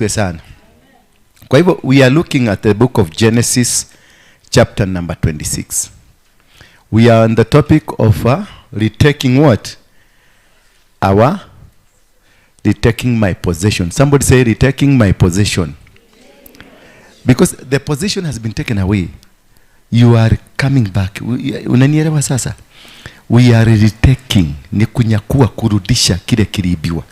Yesu asifiwe sana. Kwa hivyo we are looking at the book of Genesis chapter number 26. We are on the topic of retaking what? Our retaking my possession. Somebody say, "Retaking my possession." Because the possession has been taken away. You are coming back. Unanielewa sasa? We are retaking, ni kunyakua, kurudisha kile kiliibiwa.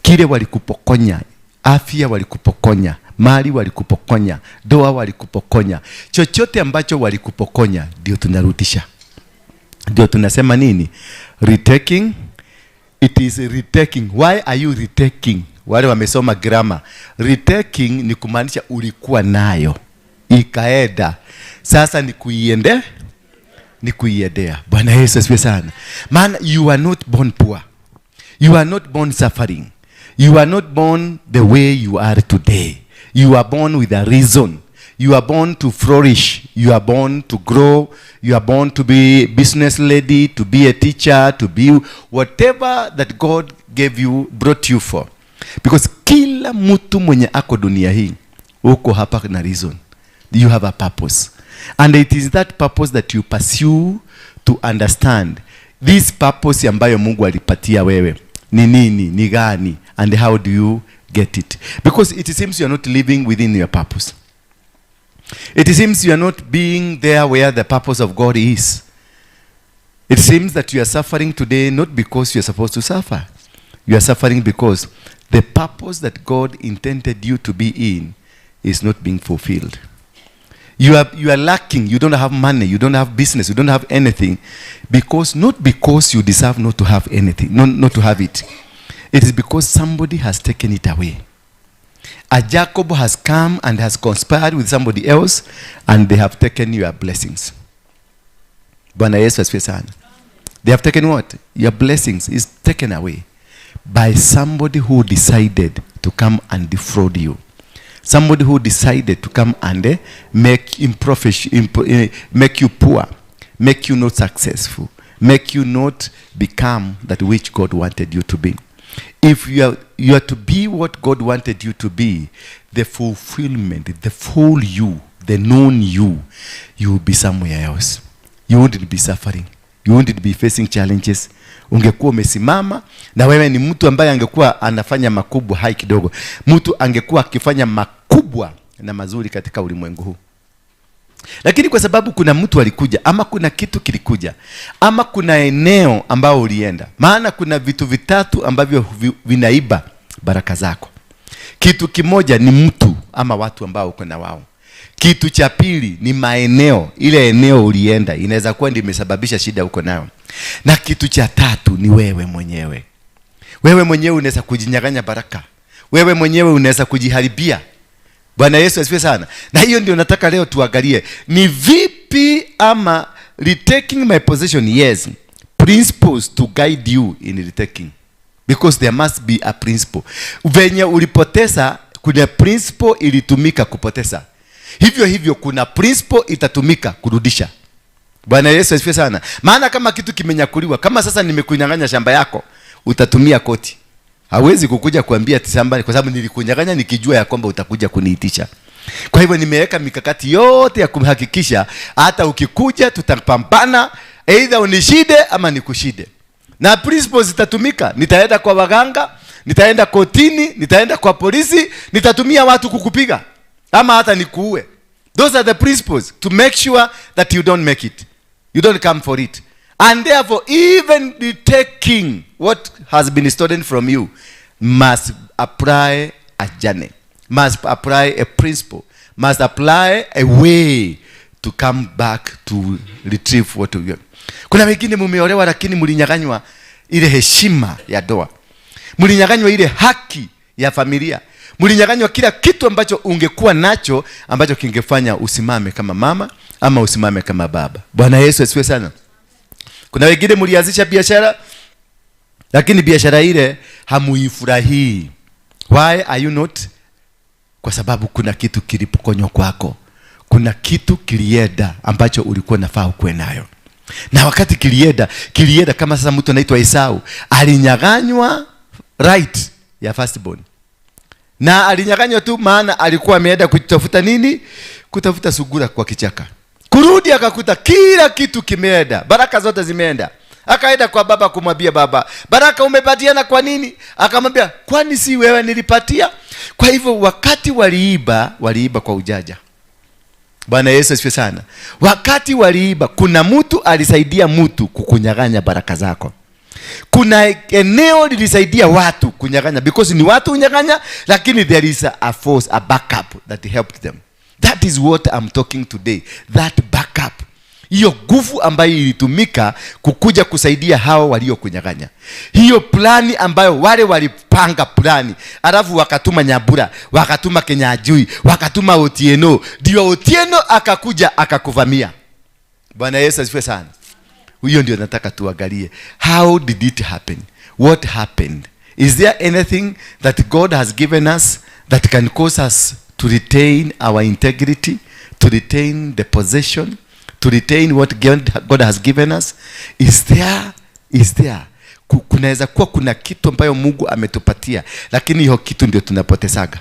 Kile walikupokonya, afya walikupokonya, mali walikupokonya, ndoa walikupokonya, chochote ambacho walikupokonya ndio tunarudisha. Ndio tunasema nini? Retaking. It is retaking. Why are you retaking? Wale wamesoma grammar. Retaking ni kumaanisha ulikuwa nayo ikaenda, sasa ni kuiendea. Bwana Yesu asifiwe sana. Maana you are not born poor. You are not born suffering. You are not born the way you are today. You are born with a reason. You are born to flourish. You are born to grow. You are born to be business lady, to be a teacher, to be whatever that God gave you, brought you for. Because kila mtu mwenye ako dunia hii, uko hapa na reason. You have a purpose. And it is that purpose that you pursue to understand. This purpose ambayo Mungu alipatia wewe ni nini, ni gani, and how do you get it? Because it seems you are not living within your purpose. It seems you are not being there where the purpose of God is. It seems that you are suffering today not because you are supposed to suffer. You are suffering because the purpose that God intended you to be in is not being fulfilled. You are lacking. You don't have money. You don't have business. You don't have anything. Because, not because you deserve not to have anything, not to have it. It is because somebody has taken it away. A Jacob has come and has conspired with somebody else and they have taken your blessings. Bwana Yesu asifiwe sana. They have taken what? Your blessings is taken away by somebody who decided to come and defraud you. Somebody who decided to come and make you poor, make you not successful, make you not become that which God wanted you to be. If you are to be what God wanted you to be, the fulfillment, the full you, the known you, you will be somewhere else. You wouldn't be suffering. You wouldn't be facing challenges. Ungekuwa umesimama na wewe ni mtu ambaye angekuwa anafanya makubwa hai kidogo. Mtu angekuwa akifanya makubwa na mazuri katika ulimwengu huu. Lakini kwa sababu kuna mtu alikuja ama kuna kitu kilikuja ama kuna eneo ambao ulienda, maana kuna vitu vitatu ambavyo vinaiba baraka zako. Kitu kimoja ni mtu ama watu ambao uko na wao. Kitu cha pili ni maeneo, ile eneo ulienda inaweza kuwa ndio imesababisha shida uko nayo, na kitu cha tatu ni wewe mwenyewe. Wewe mwenyewe unaweza kujinyang'anya baraka, wewe mwenyewe unaweza kujiharibia. Bwana Yesu asifiwe sana. Na hiyo ndio nataka leo tuangalie ni vipi ama retaking my possession, yes, principles to guide you in retaking, because there must be a principle. Venye ulipoteza, kuna principle ilitumika kupoteza. Hivyo hivyo kuna principle itatumika kurudisha. Bwana Yesu asifiwe sana. Maana kama kitu kimenyakuliwa, kama sasa nimekunyang'anya shamba yako, utatumia koti. Hawezi kukuja kuambia ati shamba, kwa sababu nilikunyang'anya nikijua ya kwamba utakuja kuniitisha. Kwa hivyo nimeweka mikakati yote ya kuhakikisha hata ukikuja tutapambana, either unishinde ama nikushinde. Na principles zitatumika. Nitaenda kwa waganga, nitaenda kotini, nitaenda kwa polisi, nitatumia watu kukupiga ama hata nikuue. Those are the principles to make sure that you don't make it. You don't come for it. And therefore, even the taking what has been stolen from you must apply a journey, must apply a principle, must apply a way to come back to retrieve what you. Kuna wengine mumeolewa lakini mlinyang'anywa ile heshima ya ndoa, mlinyang'anywa ile haki ya familia, mlinyang'anywa kila kitu ambacho ungekuwa nacho ambacho kingefanya usimame kama mama ama usimame kama baba. Bwana Yesu asifiwe sana. Kuna wengine mlianzisha biashara lakini biashara ile hamuifurahii. Why are you not? Kwa sababu kuna kitu kilipokonywa kwako, kuna kitu kilienda ambacho ulikuwa nafaa ukuwe nayo, na wakati kilienda, kilienda kama sasa mtu anaitwa Esau alinyang'anywa right ya firstborn. Na alinyang'anywa tu maana alikuwa ameenda kutafuta nini? Kutafuta sungura kwa kichaka. Kurudi akakuta kila kitu kimeenda, baraka zote zimeenda. Akaenda kwa baba kumwambia baba, baraka umepatiana kwa nini? Akamwambia, kwani si wewe nilipatia? Kwa hivyo wakati waliiba, waliiba kwa ujanja. Bwana Yesu asifiwe sana. Wakati waliiba, kuna mtu alisaidia mtu kukunyang'anya baraka zako. Kuna eneo lilisaidia watu kunyang'anya, because ni watu kunyang'anya, lakini there is a force, a backup that helped them. That is what I'm talking today. That backup. Hiyo nguvu ambayo ilitumika kukuja kusaidia hao waliokunyang'anya. Hiyo plani ambayo wale walipanga plani, alafu wakatuma Nyambura, wakatuma Kinyanjui, wakatuma Otieno, ndio Otieno akakuja akakuvamia. Bwana Yesu asifiwe sana. Huyo ndio nataka tuangalie. How did it happen? What happened? Is there anything that God has given us that can cause us to retain our integrity, to retain the possession, to retain what God has given us? Is there? Is there? Kunaweza kuwa kuna kitu ambayo Mungu ametupatia, lakini hiyo kitu ndio tunapotezaga.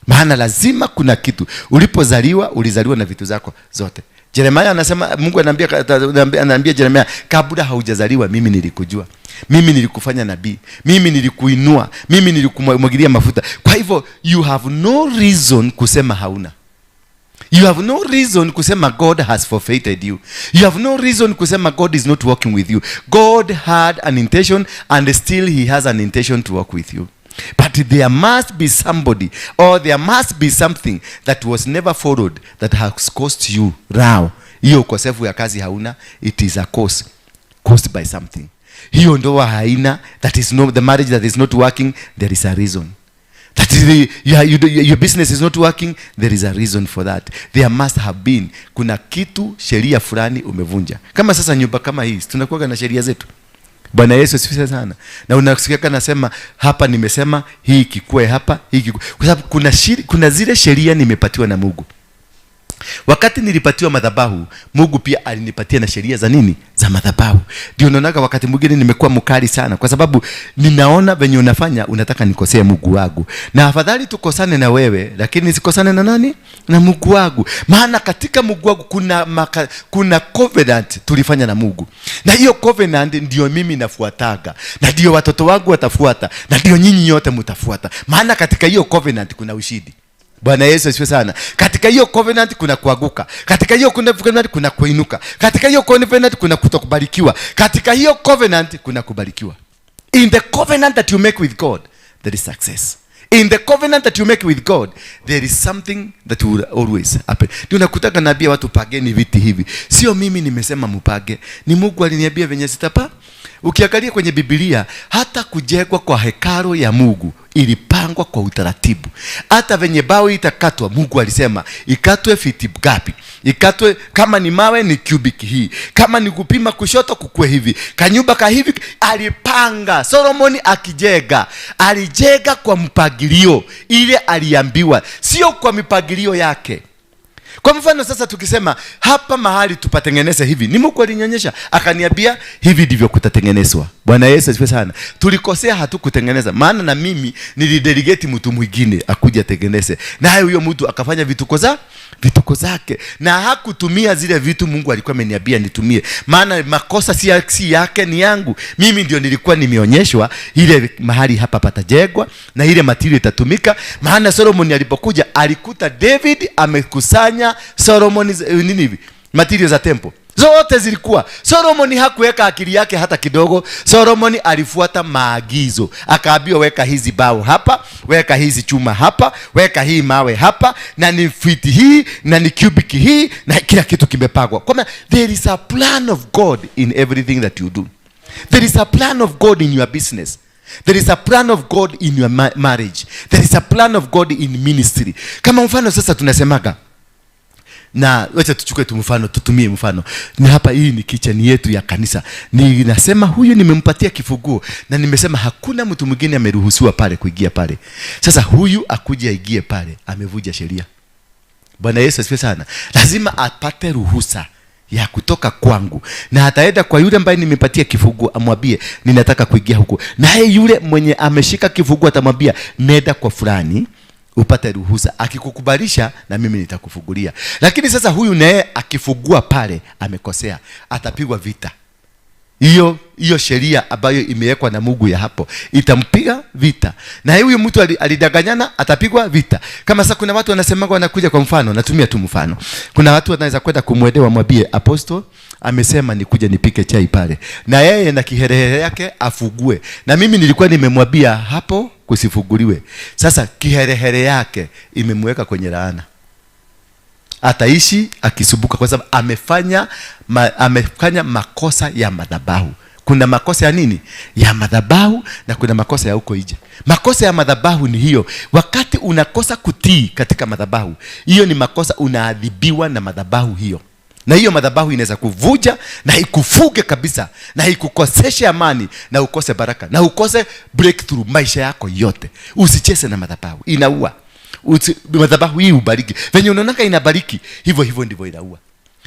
Maana lazima kuna kitu. Ulipozaliwa, ulizaliwa na vitu zako zote. Jeremiah anasema, Mungu anaambia Jeremiah, kabla haujazaliwa mimi nilikujua. Mimi nilikufanya nabii. Mimi nilikuinua. Mimi nilikumwagilia mafuta. Kwa hivyo you have no reason kusema hauna. You have no reason kusema God has forfeited you. You have no reason kusema God is not working with you. God had an intention and still he has an intention to work with you. But there must be somebody or there must be something that was never followed that has cost you now. Hiyo ukosefu ya kazi hauna, it is a cause caused by something. Hiyo ndoa haina, that is no, the marriage that is not working, there is a reason. That is the, your, you, your business is not working, there is a reason for that. There must have been, kuna kitu sheria fulani umevunja. Kama sasa nyumba kama hii, tunakuwa na sheria zetu. Bwana Yesu asifiwe sana. Na unasikia kana nasema hapa nimesema hii kikue hapa, hii kikue. Kwa sababu kuna zile sheria nimepatiwa na Mungu. Wakati nilipatiwa madhabahu, Mungu pia alinipatia na sheria za nini? Za madhabahu. Ndio unaonaga wakati mwingine nimekuwa mkali sana, kwa sababu ninaona venye unafanya unataka nikosee Mungu wangu. Na afadhali tukosane na wewe, lakini nisikosane na nani? Na Mungu wangu. Maana katika Mungu wangu kuna covenant tulifanya na Mungu. Na hiyo covenant ndio mimi nafuataga. Na ndio watoto wangu watafuata, na ndio nyinyi nyote mtafuata. Maana katika hiyo covenant kuna ushindi. Bwana Yesu asifiwe sana. Katika hiyo covenant kuna kuanguka. Katika hiyo covenant kuna kuinuka. Katika hiyo covenant kuna kutokubalikiwa. Katika hiyo covenant kuna kubarikiwa. In the covenant that you make with God, there is success. In the covenant that you make with God, there is something that will always happen. Ndio nakutaka naambia watu pageni viti hivi. Sio mimi nimesema mupage. Ni Mungu aliniambia venye sitapa. Ukiangalia kwenye Biblia, hata kujengwa kwa hekalu ya Mungu ilipangwa kwa utaratibu. Hata venye bao itakatwa, Mungu alisema ikatwe fiti ngapi, ikatwe kama ni mawe ni cubic hii, kama ni kupima kushoto kukue hivi, kanyumba ka hivi. Alipanga. Solomoni akijenga, alijenga kwa mpangilio ile aliambiwa, sio kwa mipangilio yake. Kwa mfano sasa tukisema hapa mahali tupatengeneze hivi, ni Mungu alinionyesha akaniambia hivi ndivyo kutatengenezwa. Bwana Yesu asifiwe sana. Tulikosea, hatukutengeneza, maana na mimi nilidelegate mtu mwingine akuja atengeneze, naye huyo mtu akafanya vituko zake na hakutumia zile vitu Mungu alikuwa ameniambia nitumie. Maana makosa si yake, ni yangu. Mimi ndio nilikuwa nimeonyeshwa ile mahali hapa patajengwa na ile material itatumika. Maana Solomon alipokuja alikuta David amekusanya Solomon nini hivi material za temple zote zilikuwa. Solomon hakuweka akili yake hata kidogo. Solomon alifuata maagizo, akaambiwa weka hizi bao hapa, weka hizi chuma hapa, weka hii mawe hapa, na ni fiti hii na ni cubic hii, na kila kitu kimepangwa. Kwa maana there is a plan of God in everything that you do. There is a plan of God in your business. There is a plan of God in your marriage. There is a plan of God in ministry. Kama mfano sasa tunasemaga, na wacha tuchukue tu mfano, tutumie mfano. Ni hapa, hii ni kitchen yetu ya kanisa. Ninasema huyu nimempatia kifunguo na nimesema hakuna mtu mwingine ameruhusiwa pale kuingia pale. Sasa huyu akuje aingie pale, amevunja sheria. Bwana Yesu asifiwe sana. Lazima apate ruhusa ya kutoka kwangu, na ataenda kwa yule ambaye nimepatia kifunguo amwambie ninataka kuingia huko, naye yule mwenye ameshika kifunguo atamwambia nenda kwa fulani. Upate ruhusa. Akikukubalisha na mimi nitakufungulia. Lakini sasa huyu naye akifungua pale amekosea, atapigwa vita. Hiyo sheria ambayo imewekwa na Mungu ya hapo itampiga vita. Na huyu mtu alidanganyana atapigwa vita. Kama sasa kuna watu wanasema wanakuja, kwa mfano, natumia tu mfano. Kuna watu wanaweza kwenda kumwelewa, mwambie apostle amesema nikuje nipike chai pale. Na yeye na kiherehere yake afugue. Na mimi nilikuwa nimemwambia hapo kusifuguliwe. Sasa kiherehere yake imemweka kwenye laana. Ataishi akisumbuka kwa sababu amefanya makosa ya madhabahu. Kuna makosa ya nini? Ya madhabahu, na kuna makosa ya huko nje. Makosa ya madhabahu ni hiyo. Wakati unakosa kutii katika madhabahu, hiyo ni makosa, unaadhibiwa na madhabahu hiyo. Na hiyo madhabahu inaweza kuvuja na ikufuge kabisa, na ikukoseshe amani, na ukose baraka, na ukose breakthrough maisha yako yote. Usicheze na madhabahu, inaua. Madhabahu hii ubariki. Venye unaonaka inabariki, hivyo hivyo ndivyo inaua.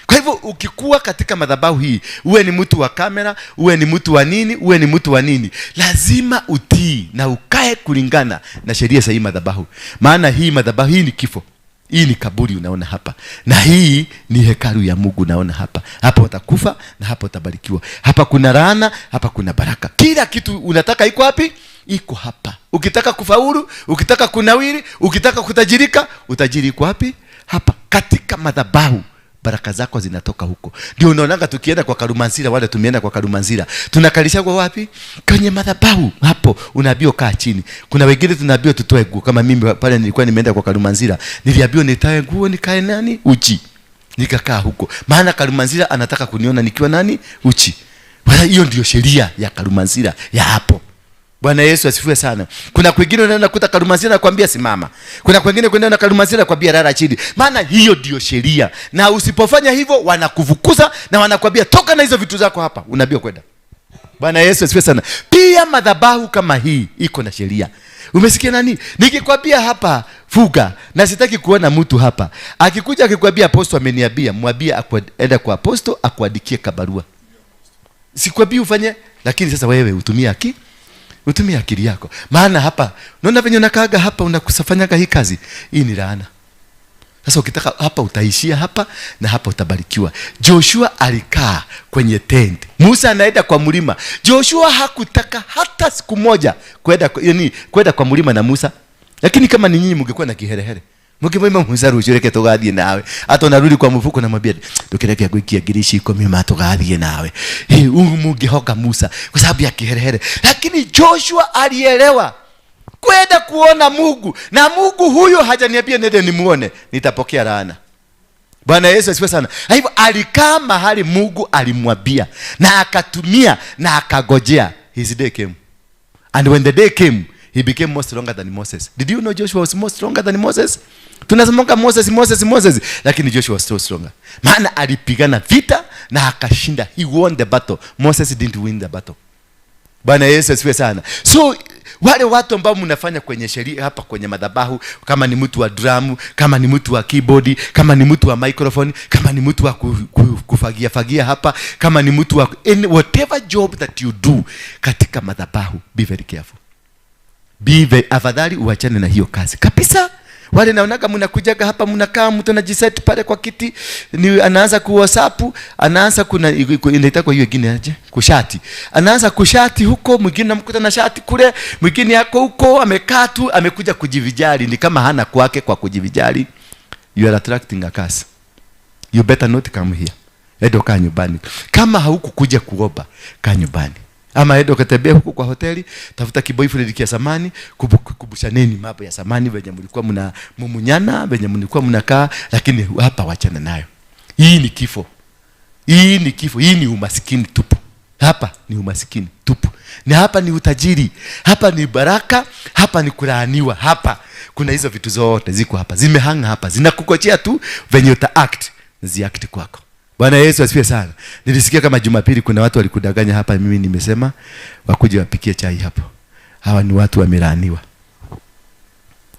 Kwa hivyo ukikua katika madhabahu hii, uwe ni mtu wa kamera, uwe ni mtu wa nini, uwe ni mtu wa nini, lazima utii na ukae kulingana na sheria za hii madhabahu. Maana hii madhabahu hii ni kifo. Hii ni kaburi unaona hapa. Na hii ni hekalu ya Mungu unaona hapa. Hapa utakufa na hapa utabarikiwa. Hapa kuna laana, hapa kuna baraka. Kila kitu unataka iko wapi? Iko hapa. Ukitaka kufaulu, ukitaka kunawiri, ukitaka kutajirika, utajiri iko wapi? Hapa katika madhabahu. Baraka zako zinatoka huko. Ndio unaonanga tukienda kwa Karumanzira, wale tumeenda kwa Karumanzira, tunakalisha kwa wapi? Kwenye madhabahu. Hapo unaambiwa kaa chini. Kuna wengine tunaambiwa tutoe nguo. Kama mimi pale nilikuwa nimeenda kwa Karumanzira, niliambiwa nitoe nguo nikae nani? Uchi. Nikakaa huko. Maana Karumanzira anataka kuniona nikiwa nani? Uchi. Wala hiyo ndio sheria ya Karumanzira ya hapo. Bwana Yesu asifiwe sana. Kuna kwingine unaenda kukuta Karumanzira anakuambia simama. Kuna kwingine kwenda na Karumanzira anakuambia lala chini. Maana hiyo ndio sheria. Na usipofanya hivyo wanakufukuza na wanakuambia toka na hizo vitu zako hapa. Unaambiwa kwenda. Bwana Yesu asifiwe sana. Pia madhabahu kama hii iko na sheria. Umesikia nani? Nikikwambia hapa fuga na sitaki kuona mtu hapa. Akikuja akikwambia apostle ameniambia, mwambie aende kwa apostle akuandikie kabarua. Sikwambii ufanye, lakini sasa wewe utumie akili. Utumie akili yako. Maana hapa, unaona venye unakaaga hapa, unakusafanyaga hii kazi. Hii ni laana. Sasa ukitaka hapa utaishia hapa na hapa utabarikiwa. Joshua alikaa kwenye tent. Musa anaenda kwa mlima. Joshua hakutaka hata siku moja kwenda kwa mlima na Musa. Lakini kama ni nyinyi mngekuwa na kiherehere, mkimwomba Musa rushureke tugathie nawe. Hata unarudi kwa mfuko na mwambia tukireke gwikia ngirici 10 ma tugathie nawe. Hii mungehoka Musa kwa sababu ya kiherehere. Lakini Joshua alielewa kwenda kuona Mungu, na Mungu huyo hajaniambia nende nimuone, nitapokea laana. Bwana Yesu asifiwe sana. Hivyo alikaa mahali Mungu alimwambia na akatumia na akagojea. His day came. And when the day came, he became more stronger than Moses. Did you know Joshua was more stronger than Moses? Tunasemanga Moses, Moses, Moses, lakini Joshua was so stronger. Maana alipigana vita na akashinda. He won the battle. Moses didn't win the battle. Bwana Yesu asifiwe sana. So wale watu ambao mnafanya kwenye sheria hapa kwenye madhabahu, kama ni mtu wa drum, kama ni mtu wa keyboard, kama ni mtu wa microphone, kama ni mtu wa kufagia fagia hapa, kama ni mtu wa whatever job that you do katika madhabahu, be very careful. Be very, afadhali uachane na hiyo kazi kabisa. Wale naonaga mnakujaga hapa mnakaa, mtu anajiset pale kwa kiti, ni anaanza ku WhatsApp, anaanza kuna inaitwa kwa hiyo nyingine aje, kushati. Anaanza kushati huko, mwingine namkuta na shati kule, mwingine yako huko amekaa tu, amekuja kujivijali, ni kama hana kwake kwa kujivijali. You are attracting a curse. You better not come here. Edo kaa nyumbani. Kama haukukuja kuomba, kaa nyumbani. Ama edo katembea huko kwa hoteli, tafuta kiboyfriend kia samani, kubushaneni mambo ya samani venye mlikuwa mna mumunyana, venye mlikuwa mnakaa, lakini hapa wachana nayo. Hii ni kifo. Hii ni kifo, hii ni umasikini tupu. Hapa ni umasikini tupu. Na hapa ni utajiri, hapa ni baraka, hapa ni kulaaniwa, hapa kuna hizo vitu zote ziko hapa. Zimehanga hapa, zinakukojea tu venye uta act, ziact kwako. Bwana Yesu asifiwe sana. Nilisikia kama Jumapili kuna watu walikudanganya hapa, mimi nimesema wakuje wapikie chai hapo. Hawa ni watu wamelaaniwa.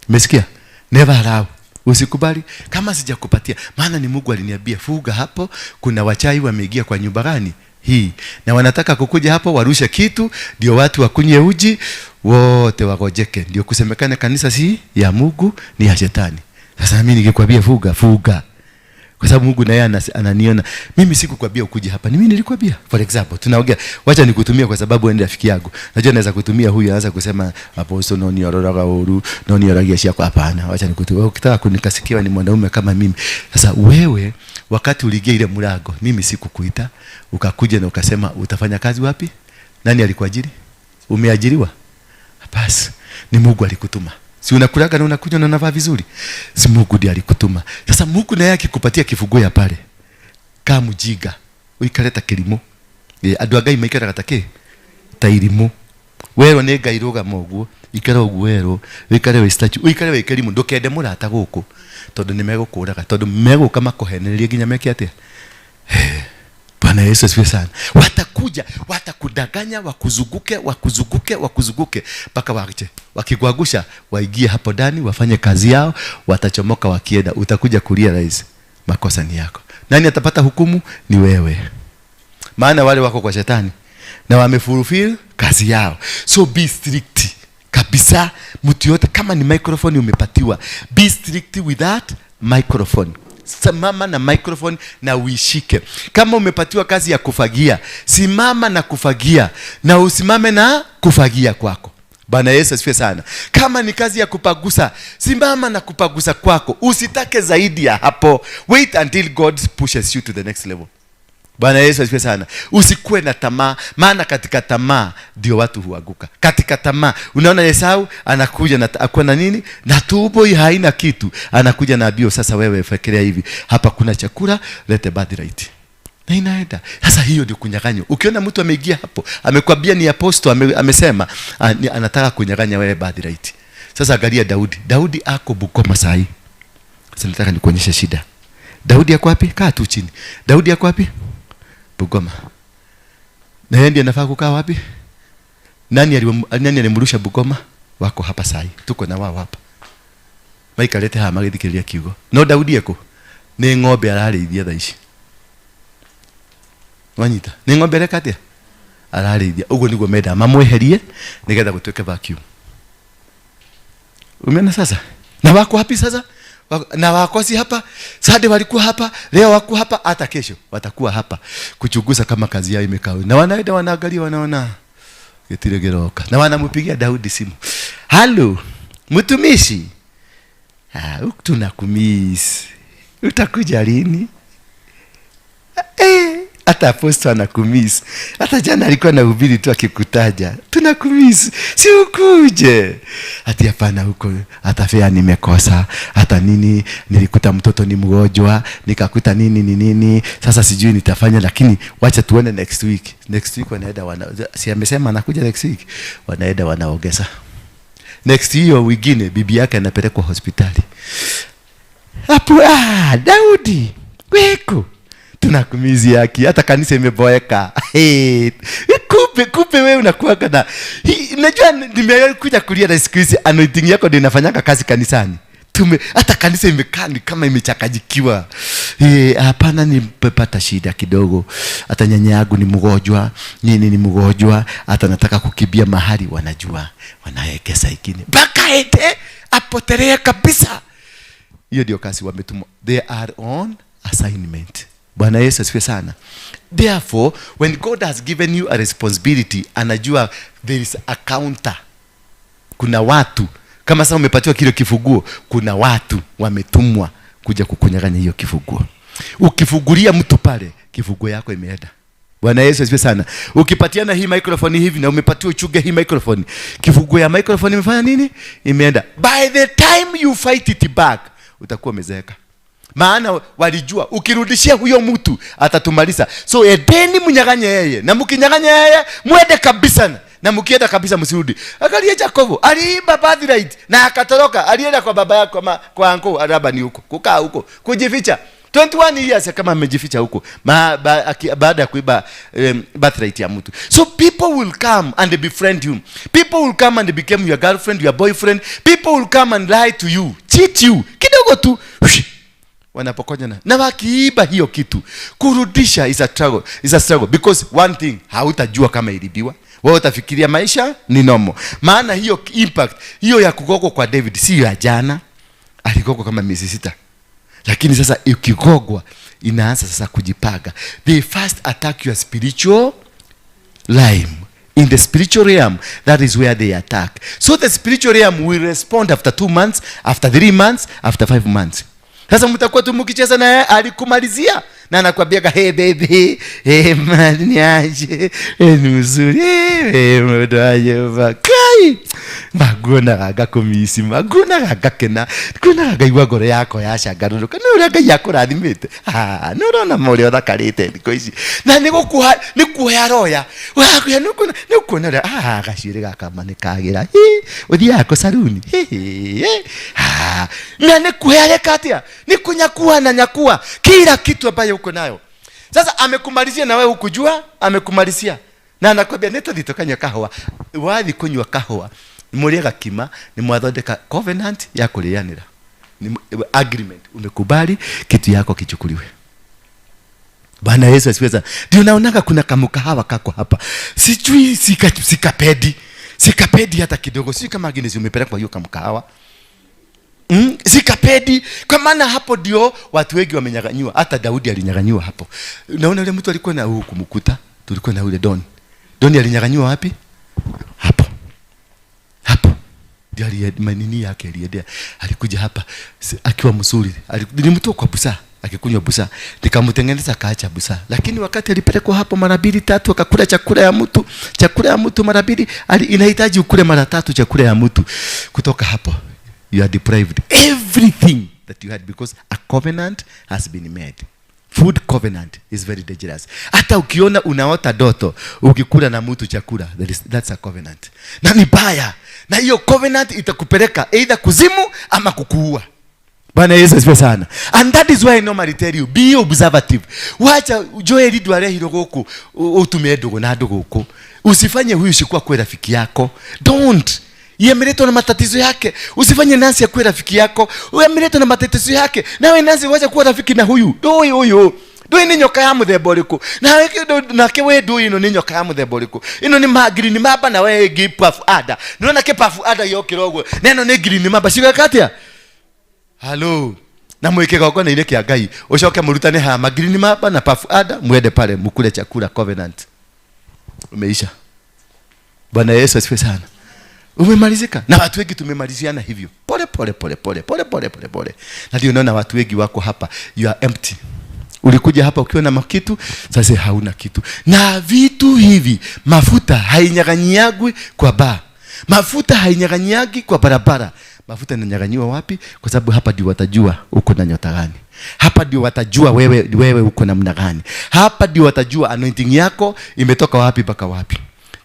Umesikia? Never allow. Usikubali kama sijakupatia. Maana ni Mungu aliniambia fuga hapo, kuna wachai wameingia kwa nyumba gani? Hii. Na wanataka kukuja hapo warushe kitu ndio watu wakunywe uji wote wagojeke, ndio kusemekana kanisa si ya Mungu, ni ya shetani. Sasa mimi nikikwambia fuga, fuga. Kwa sababu Mungu naye ananiona. Mimi sikukwambia ukuje hapa. Ni mimi nilikwambia. For example, tunaongea, wacha nikutumie kwa sababu wewe ni rafiki yangu. Najua naweza kutumia huyu anaanza kusema apostle no ni ororaga oru, no ni oragia shako. Hapana, wacha nikutumie. Ukitaka kunikasikia ni mwanaume kama mimi. Sasa wewe wakati uliingia ile mlango, mimi sikukuita, ukakuja na ukasema utafanya kazi wapi? Nani alikuajiri? Umeajiriwa? Basi, ni Mungu alikutuma. Si unakulaga na unakunywa na unavaa vizuri? Si Mungu ndiye alikutuma. Sasa Mungu naye akikupatia kifunguo ya pale, kama mjiga, uikaleta kilimo. Andu a Ngai maikaraga ta kĩ? Ta irimũ. Werwo nĩ Ngai rũgama ũguo, ikara ũguo werwo, wĩikare wĩ statue, ũikare wĩ kĩrimũ, ndũkende mũrata gũkũ, tondũ nĩ megũkũraga, tondũ megũka makũhenererie nginya meke atĩa? Bwana Yesu asifiwe sana. Watakuja, watakudanganya, wakuzunguke, wakuzunguke, wakuzunguke mpaka waache. Wakikuangusha, waingie hapo ndani, wafanye kazi yao, watachomoka wakienda. Utakuja kulia rais. Makosa ni yako. Nani atapata hukumu? Ni wewe. Maana wale wako kwa shetani na wamefulfill kazi yao. So be strict kabisa. Mtu yote kama ni microphone umepatiwa, be strict with that microphone. Simama na microphone na uishike. Kama umepatiwa kazi ya kufagia, simama na kufagia na usimame na kufagia kwako. Bwana Yesu asifiwe sana. Kama ni kazi ya kupagusa, simama na kupagusa kwako. Usitake zaidi ya hapo. Wait until God pushes you to the next level. Bwana Yesu asifiwe sana. Usikuwe na tamaa, maana katika tamaa ndio watu huanguka. Katika tamaa, unaona Esau anakuja na akuwa na nini? Na tumbo haina kitu. Anakuja na bio, sasa wewe fikiria hivi, hapa kuna chakula, lete birthright. Na inaenda. Sasa hiyo ndio kunyang'anywa. Ukiona mtu ameingia hapo, amekwambia ni apostle, amesema, anataka kunyang'anya wewe birthright. Sasa angalia Daudi. Daudi ako Bungoma sahi. Sasa nataka nikuonyeshe shida. Daudi ako wapi? Kaa tu chini. Daudi ako wapi? Bungoma. Na yeye ndiye anafaa kukaa wapi? Nani alimrusha Bungoma? Wako hapa sahi. Tuko na wao hapa. Maikarete haha magĩthikĩrĩria kiugo. No Daudi eko? Nĩ ng'ombe ararĩithia thaa ici. Wanyita? Nĩ ng'ombe areka atĩa? Ararĩithia. Ũguo nĩguo mendaga mamweherie nĩgetha gũtuĩke vacuum. Umeona sasa? Na wako wapi sasa? Na wako si hapa? Sade walikuwa hapa, leo wako hapa, hata kesho watakuwa hapa kuchunguza kama kazi yao imekaa. Na wanaenda wanaangalia, wanaona gĩtirĩ gĩroka. Na wanampigia Daudi simu. Halo, mtumishi. Tunakumiss. Utakuja lini? Hata apostle anakumiss. Hata jana alikuwa anahubiri tu akikutaja. Tunakumiss. Si ukuje. Ati hapana huko, hata fare nimekosa, hata nini, nilikuta mtoto ni mgonjwa, nikakuta nini ni nini, sasa sijui nitafanya, lakini wacha tuone next week. Next week wanaenda wana, si amesema anakuja next week, wanaenda wanaongeza. Next hiyo wengine bibi yake anapelekwa hospitali. Hapo, Daudi, weko. Tunakumizi yaki, hata kanisa imeboeka. Hey, kumbe wewe unakuwa na hii, unajua nimekuja kulia na siku hizi anointing yako ndio inafanyanga kazi kanisani. Hata kanisa imekaa ni kama imechakajikiwa. Hapana, nimepata shida kidogo. Hata nyanya yangu ni mgonjwa, nini ni mgonjwa, hata nataka kukimbia mahali, wanajua, wanaekeza ingine. Mpaka ete apotelee kabisa. Hiyo ndio kazi wametumwa. They are on assignment. Bwana Yesu asifiwe sana. Therefore, when God has given you a responsibility, anajua there is a counter. Kuna watu, kama sasa umepatiwa kile kifunguo, kuna watu wametumwa kuja kukunyang'anya hiyo kifunguo. Ukifungulia mtu pale, kifunguo yako imeenda. Bwana Yesu asifiwe sana. Ukipatiana hii microphone hivi na umepatiwa uchunge hii microphone, kifunguo ya microphone imefanya nini? Imeenda. By the time you fight it back, utakuwa umezeeka. Maana walijua ukirudishia huyo mtu atatumaliza. So edeni mnyang'anye yeye, na mkinyang'anya yeye muende kabisa, na mkienda kabisa msirudi. Angalia Jacobo, aliiba birthright na akatoroka, alienda kwa baba yake, kwa uncle Labani huko, kukaa huko, kujificha. 21 years kama amejificha huko, baada ya kuiba birthright ya mtu. So people will come and befriend you. People will come and become your girlfriend, your boyfriend. People will come and lie to you, cheat you. Kidogo tu. Whoosh. Wanapokonya na wakiiba hiyo kitu, kurudisha is a struggle, is a struggle because one thing, hautajua kama ilibiwa. Wewe utafikiria maisha ni normal. Maana hiyo impact hiyo ya kugogwa kwa David si ya jana, aligogwa kama miezi 6. Lakini sasa ikigogwa inaanza sasa kujipaga. They first attack your spiritual realm. In the spiritual realm, that is where they attack. So the spiritual realm will respond after 2 months, after 3 months, after 5 months. Sasa mtakuwa tu mkicheza na yeye, alikumalizia na anakuambia hey baby, hey man, niaje, hey, ni mzuri, hey mdoaje kai maguonaga ngakumisi, maguonaga ngakena, nguonaga ngaigua ngoro yakwa yacangarũrũka, nĩ ũrĩa Ngai akũrathimĩte. Ah, nĩ ũrona ma ũrĩa ũthakarĩte thikũ ici, na nĩ gũkuha, nĩ kuoya roya wakuoya, nĩ ũkuona ũrĩa, ah, gacuĩrĩ gaka ma nĩ kagĩra, hi, ũthiaga kũ saruni, hi, hi, ah, na nĩ kuoya reka atĩa, nĩ kunyakua na nyakua kila kitu ambayo uko nayo. Sasa amekumalizia na wewe hukujua amekumalizia, na anakwambia nĩ tũthiĩ tũkanyua kahũa. Wathiĩ kũnyua kahũa mũrĩe gakima, nĩ mwathondeka covenant ya kũrĩanĩra, ni agreement, umekubali kitu yako kichukuliwe. Bwana Yesu asifiwe sana. Ndio naonaga kuna kamukahawa kako hapa, sijui sikapedi, sikapedi hata kidogo, sijui kama Agnes umepelekwa hiyo kamukahawa. Sikapedi, kwa maana hapo ndio watu wengi wamenyang'anywa. Hata Daudi alinyang'anywa hapo. Naona yule mtu alikuwa na huku kumkuta, tulikuwa na yule Don. Don alinyang'anywa wapi? Hapo. Hapo. Ndio manini yake aliendea. Alikuja hapa akiwa mzuri. Nilimtoa kwa busaa, akikunywa busaa. Nikamtengeneza akaacha busaa. Lakini wakati alipelekwa hapo mara 2 3 akakula chakula ya mtu, chakula ya mtu mara 2, inahitaji ukule mara 3 chakula ya mtu. Kutoka hapo you are deprived everything that you had because a covenant has been made. Food covenant is very dangerous. Hata ukiona unaota doto ukikula na mtu chakula, that's a covenant. Na ni baya. Na hiyo covenant itakupeleka either kuzimu ama kukuua. Bwana Yesu asifiwe sana. And that is why I normally tell you, be observative. Wacha Joel ndwarehirwo guku utume ndugu na ndugu guku. Usifanye huyu sikuwa kwa rafiki yako. Don't. Yemeletwa na matatizo yake. Usifanye Nancy akuwe rafiki yako. Yemeletwa na matatizo yake. Nawe Nancy wacha kuwa rafiki na huyu. Ndui huyu. Ndui ni nyoka ya muthemba uriku. Nawe nake we ndui ino ni nyoka ya muthemba uriku. Ino ni ma green mamba na we ngi puff adder. Nona ke puff adder yokira uguo. Neno ni green mamba cigeka atia? Hello. Na mwike gongona-inĩ kĩa Ngai. Ucoke mũrutane haha green mamba na puff adder, mwende pale mukule chakula covenant. Umeisha. Bwana Yesu asifiwe sana. Umemalizika. Na watu wengi tumemaliziana hivyo. Pole pole pole pole pole pole pole pole. Na ndio unaona watu wengi wako hapa, you are empty. Ulikuja hapa ukiwa na kitu, sasa hauna kitu. Na vitu hivi, mafuta hainyaganyiagwi kwa baa. Mafuta hainyaganyiagi kwa barabara. Mafuta inanyaganyiwa wapi? Kwa sababu hapa ndio watajua uko na nyota gani. Hapa ndio watajua wewe uko namna gani. Hapa ndio watajua anointing yako imetoka wapi mpaka wapi.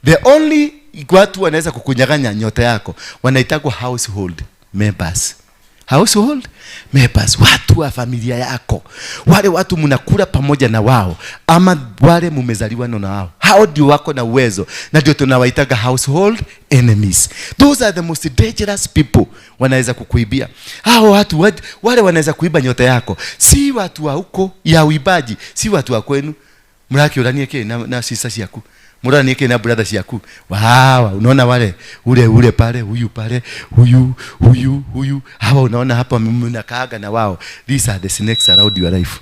The only watu wanaweza kukunyang'anya nyota yako wanaitwa household members. Household members, watu wa familia yako, wale watu mnakula pamoja na wao ama wale mumezaliwa na wao, hao ndio wako na uwezo, na ndio tunawaitaga household enemies. Those are the most dangerous people. Wanaweza kukuibia hao watu, wale wanaweza kuiba nyota yako. Si watu wa huko ya uibaji, si watu wa kwenu. Mrakiuranie ke na sister ciaku, muranie ke na brother ciaku. Wow, unaona wale ule ule pale, huyu pale, huyu huyu huyu, hawa unaona hapa mnakaaga na wao. These are the snakes around your life.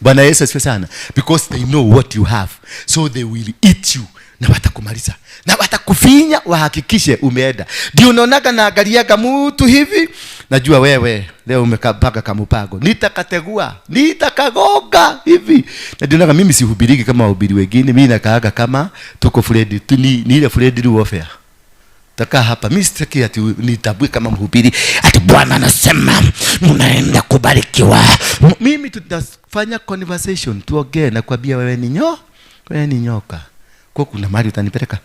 Bwana Yesu asifiwe sana. Because they know what you have, so they will eat you. Na watakumaliza, na watakufinya, wahakikishe umeenda. Ndio unaonaga na angaliaga mtu hivi, najua wewe leo umekapaka kamupago, nitakategua, nitakagonga hivi. Na ndio naga mimi sihubiriki kama wahubiri wengine, mimi nakaaga kama tuko Fred, ni ile Fred warfare. Taka hapa mimi sitaki ati nitabue kama mhubiri ati Bwana anasema mnaenda kubarikiwa. Mimi tutafanya conversation, tuongee na kuambia wewe ni nyoka, wewe ni nyoka. Kwa kuna mahali utanipeleka?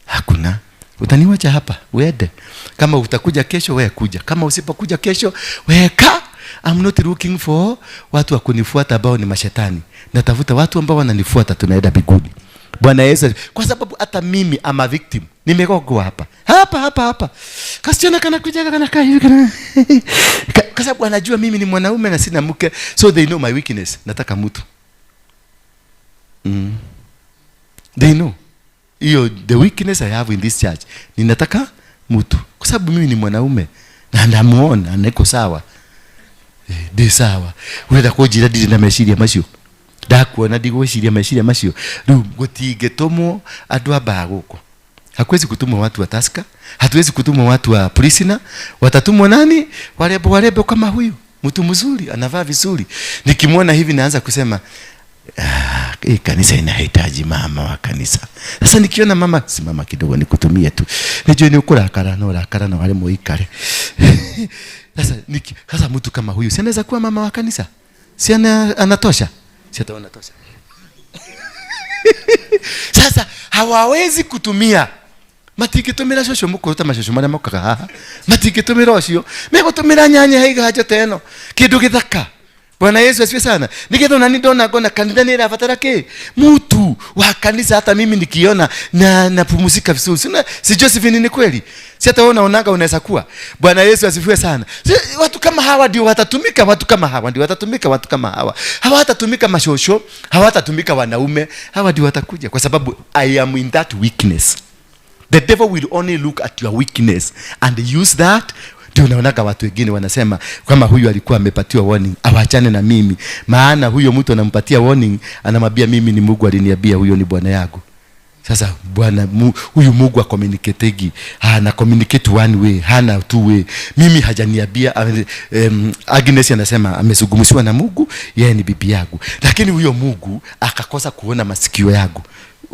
Hakuna. Utaniwacha hapa uende. Kama utakuja kesho wewe kuja. Kama usipokuja kesho wewe ka. I'm not looking for watu wa kunifuata ambao ni mashetani. Natafuta watu ambao wananifuata, tunaenda mbinguni. Bwana Yesu, kwa sababu hata mimi am a victim. Nimegogwa hapa. Hapa hapa hapa. Kasichana kana kuja kana kaa hivi kana. Kwa sababu anajua mimi ni mwanaume na sina mke, so they know my weakness. Nataka mtu. They know. Hiyo the weakness I have in this church. Ninataka mtu. Kwa sababu mimi ni mwanaume na namuona niko sawa. Ndi sawa. Urenda kũnjĩra ndirĩ na meciria macio? Ndakuona ndigwĩciria meciria macio. Rĩu gũtingĩtũmwo andũ a mbaa gũkũ. Hakuwezi kutumwa watu wa Tusker, hatuwezi kutumwa watu wa Prisoner, watatumwa nani? Warembo warembo kama huyu. Mtu mzuri, anavaa vizuri. Nikimwona hivi naanza kusema, ah, hii kanisa inahitaji mama wa kanisa. Sasa nikiona mama, simama kidogo nikutumie tu. Nijue ni ukurakara no rakara na wale muikare. Sasa mtu kama huyu si anaweza kuwa mama wa kanisa? Si anatosha? Si ataona tosha. Sasa hawawezi kutumia matingĩtũmĩra cũcũ mũkũrũ ta macũcũ marĩa mokaga haha, matingĩtũmĩra ũcio, megũtũmĩra nyanya haiga njata ĩno kĩndũ gĩthaka. Bwana Yesu asifiwe sana. Nigetha ona ndona ngona kanitha nĩ ĩrabatara kĩ mtu wa kanisa, hata mimi nikiona na napumzika vizuri. Sina si Josephine, ni kweli? Si hata wewe unaonaga unaweza kuwa. Bwana Yesu asifiwe sana. Si, watu kama hawa ndio watatumika, watu kama hawa ndio watatumika, watu kama hawa hawatatumika mashosho, hawatatumika wanaume, hawa ndio watakuja, kwa sababu I am in that weakness. The devil will only look at your weakness and use that. Ndio unaonaga watu wengine wanasema kama huyu alikuwa amepatiwa warning, awachane na mimi. Maana huyo mtu anampatia warning, anamwambia mimi ni Mungu aliniambia huyo ni bwana yangu. Sasa bwana huyu Mungu acommunicategi, hana communicate one way, hana two way. Mimi hajaniambia. Agnes anasema amezungumziwa na Mungu, yeye ni bibi yangu. Lakini huyo Mungu akakosa kuona masikio yangu.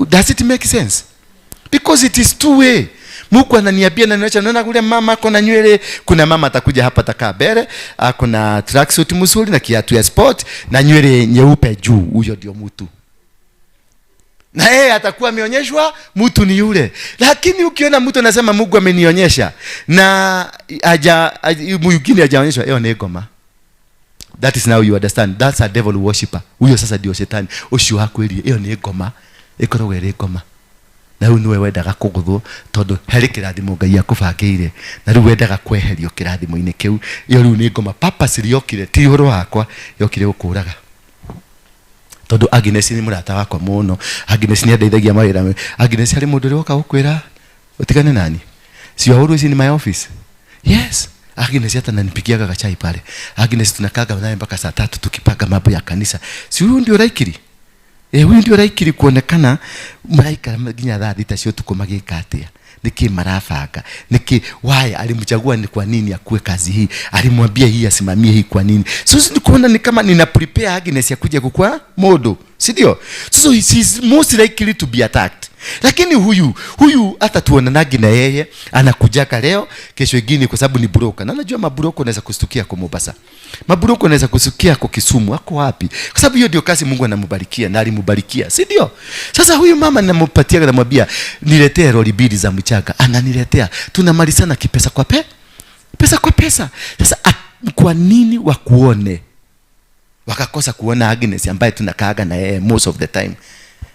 Does it make sense? Because it is two way. Mungu ananiambia na niacha, naona kule mama ako na nywele, kuna mama atakuja hapa atakaa mbele, ako na tracksuit mzuri na kiatu ya sport na nywele nyeupe juu, huyo ndio mtu. Na yeye atakuwa ameonyeshwa mtu ni yule. Lakini ukiona mtu anasema Mungu amenionyesha na haja mwingine hajaonyeshwa, hiyo ni ngoma. That is now you understand. That's a devil worshipper. Huyo sasa ndio shetani. Ucio akwĩrie ĩyo nĩ ngoma, ĩkoragwo ĩrĩ ngoma. Na rĩu nĩwe wendaga kũgũthwo tondũ harĩ kĩrathimo Ngai akũbangĩire, na rĩu wendaga kweherio kĩrathimo-inĩ kĩu. Ĩyo rĩu nĩ ngoma. Purpose yokire ti ũhoro wakwa, yokire gũkũraga. Tondũ Agnes nĩ mũrata wakwa mũno. Agnes nĩ andeithagia mawĩra. Agnes harĩ mũndũ ũrĩa woka gũkwĩra ũtigane nani? Si you are always in my office. Yes. Agnes hata ananipikiaga kachai pale. Agnes tunakaga naye mpaka saa 3 tukipanga mambo ya kanisa. Si huyu ndio raikiri? Huyu ndio raikiri kuonekana maraikara nginya thaa 6 cia ũtukũ magĩka atĩa? Niki marabanga? Niki why alimchagua, ni kwa nini akue kazi hii? Alimwambia hii asimamie hii kwa nini? So ni kuona ni kama nina prepare Agnes ya kuja kukua modo, si ndio? So he is most likely to be attacked. Lakini huyu hata tuonanagi na yeye, anakujaka leo, kesho ingine, kwa sababu ni broker. Na najua mabroker unaweza kustukia kwa Mombasa. Mabroker unaweza kustukia kwa Kisumu, ako wapi? Kwa sababu hiyo ndio kazi Mungu anambarikia na alimbarikia, si ndio? Sasa huyu mama ninampatia, namwambia niletee lori 2 za mchanga, ananiletea. Tunamalizana kipesa kwa pesa kwa pesa. Sasa kwa nini wakuone? Wakakosa kuona Agnes ambaye tunakaaga na yeye most of the time.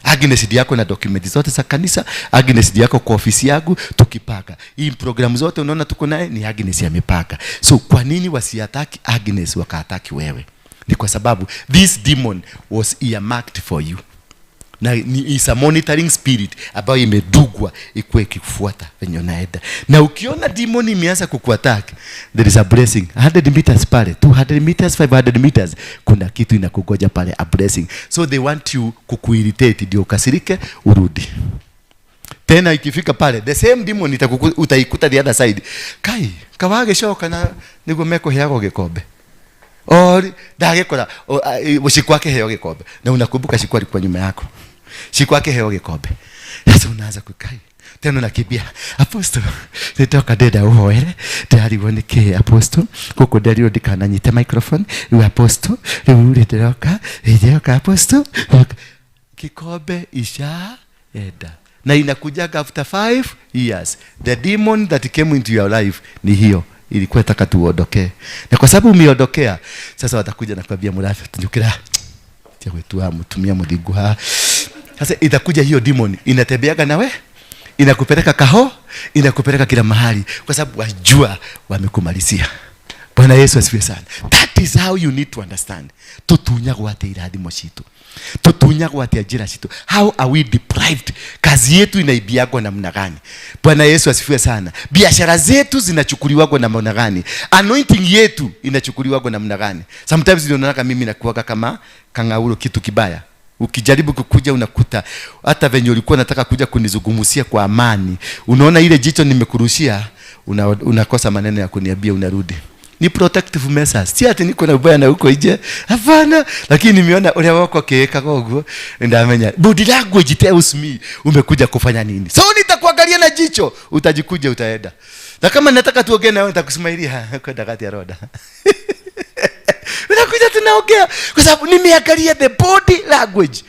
Agnes ndiye yako na document zote za kanisa, Agnes ndiye yako kwa ofisi yangu tukipaka. Hii programu zote unaona tuko naye ni Agnes amepaka. So kwa nini wasiataki Agnes wakaataki wewe? Ni kwa sababu this demon was earmarked for you. Na ni is a monitoring spirit ambayo imedugwa ikuwe ikikufuata venye unaenda. Na ukiona demon imeanza kukuattack, there is a blessing. 100 meters pale, 200 meters, 500 meters, kuna kitu inakugoja pale, a blessing. So they want you kukuirritate ndio ukasirike urudi. Tena ikifika pale, the same demon utaikuta the other side. Kai, kawage shoka na niguo mekuheagwo gikombe. Ori ndagikora Shiku akiheo gikombe. Na unakumbuka Shiku alikuwa nyuma yako. Shiku akiheo gikombe. Sasa unaanza kukai. Tena unakimbia. Apostle, nitoka ndenda uhoere. Ndarigwo nĩ kĩ apostle? Gũkũ nderirwo ndikananyite microphone. Rĩu apostle, rĩu rĩ ndĩroka, ndĩroka apostle. Kikombe ishaenda. Na inakujaga after 5 years. The demon that came into your life ni hiyo. Ilikuwa nataka tuondokee. Na kwa sababu umeondokea, sasa watakuja na kuambia murafi, tunyukira. Tia wetu mutumia muthingu ha. Sasa itakuja hiyo demon inatembeaga nawe, inakupeleka kaho, inakupeleka kila mahali, kwa sababu wajua wamekumalizia. Bwana Bwana Yesu asifiwe sana. That is how you need to understand. Tutunyagwo atia irathimo citu? Tutunyagwo atia njira citu? How are we deprived? Kazi yetu inaibiagwa namna gani? Bwana Yesu asifiwe sana. Biashara zetu zinachukuliwagwa namna gani? Anointing yetu inachukuliwagwa namna gani? Sometimes ninaona mimi nakuwaga kama kangauro, kitu kibaya. Ukijaribu kukuja unakuta hata venye ulikuwa unataka kuja kunizungumzia kwa amani, unaona ile jicho nimekurushia, unakosa maneno ya kuniambia, unarudi. Ni protective measures. Si ati niko na ubaya na huko nje. Hapana, lakini nimeona ule wako kiweka gogo, ndamenya. Body language tells me umekuja kufanya nini. So nitakuangalia na jicho, utajikuja utaenda. Na kama nataka tuongee na wewe nitakusmailia kwenda kati ya roda. Unakuja tunaongea kwa sababu nimeangalia the body language.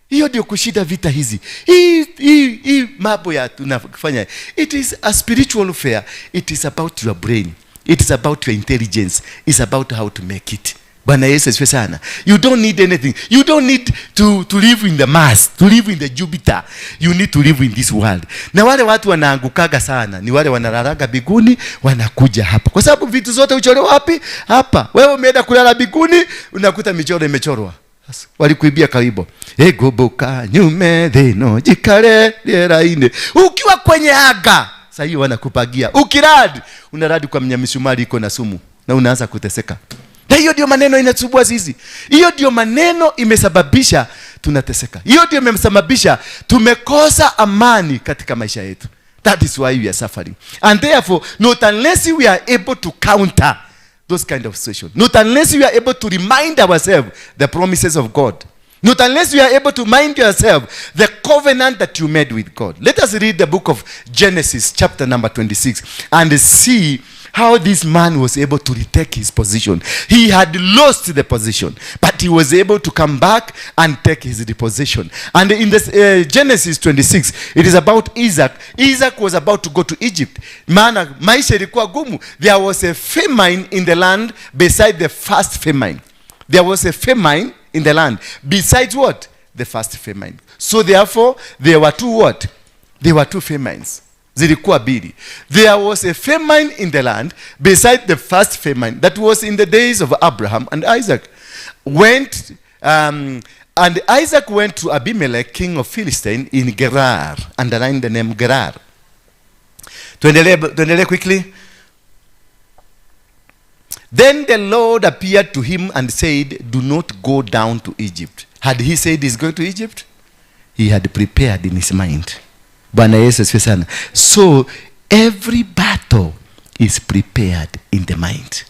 Hiyo ndio kushinda vita hizi. Hii mambo ya tunafanya. It is a spiritual affair. It is about your brain. It is about your intelligence. It's about how to make it. Bwana Yesu asifiwe sana. You don't need anything. You don't need to live in the Mars, to live in the Jupiter. You need to live in this world. Na wale watu wanaangukaga sana ni wale wanalalaga biguni wanakuja hapa. Kwa sababu vitu zote huchorewa wapi? Hapa. Wewe umeenda kulala biguni unakuta michoro imechorwa. Sasa walikuibia karibu. Egoboka nyume thino jikare riera-inĩ. Ukiwa kwenye anga, sasa hiyo wanakupagia. Ukiradi, unaradi kwa mnyamisumari iko na sumu na unaanza kuteseka. Na hiyo ndio maneno inasumbua sisi. Hiyo ndio maneno imesababisha tunateseka. Hiyo ndio imesababisha tumekosa amani katika maisha yetu. That is why we are suffering. And therefore, not unless we are able to counter those kind of situations, not unless we are able to remind ourselves the promises of God, not unless you are able to mind yourself the covenant that you made with God. Let us read the book of Genesis chapter number 26 and see how this man was able to retake his position. He had lost the position, but he was able to come back and take his position. And in this Genesis 26, it is about Isaac. Isaac was about to go to Egypt. Maana maisha ilikuwa gumu. There was a famine in the land beside the first famine. There was a famine in the land besides what? The first famine. So therefore, there were two what? There were two famines. Zilikuwa mbili. There was a famine in the land beside the first famine that was in the days of Abraham and Isaac. And Isaac went to Abimelech, king of Philistine, in Gerar. Underline the name Gerar. Tuendelee, tuendelee quickly. Then the Lord appeared to him and said, "Do not go down to Egypt." Had he said he's going to Egypt? He had prepared in his mind. Bwana Yesu asifiwe sana. So every battle is prepared in the mind,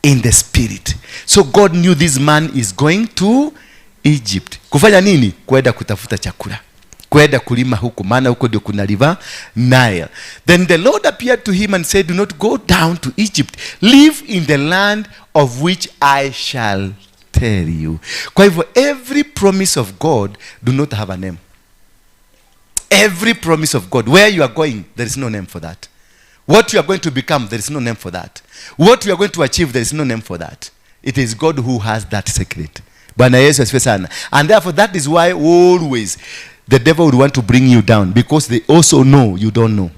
in the spirit. So God knew this man is going to Egypt. Kufanya nini? Kwenda kutafuta chakula. Kwenda kulima huko, maana huko ndio kuna River Nile. Then the Lord appeared to him and said, "Do not go down to Egypt. Live in the land of which I shall tell you." Kwa hivyo every promise of God do not have a name. Every promise of God, where you are going, there is no name for that. What you are going to become, there is no name for that. What you are going to achieve, there is no name for that. It is God who has that secret. Bwana Yesu asifiwe sana. And therefore that is why always the devil would want to bring you down, because they also know you don't know.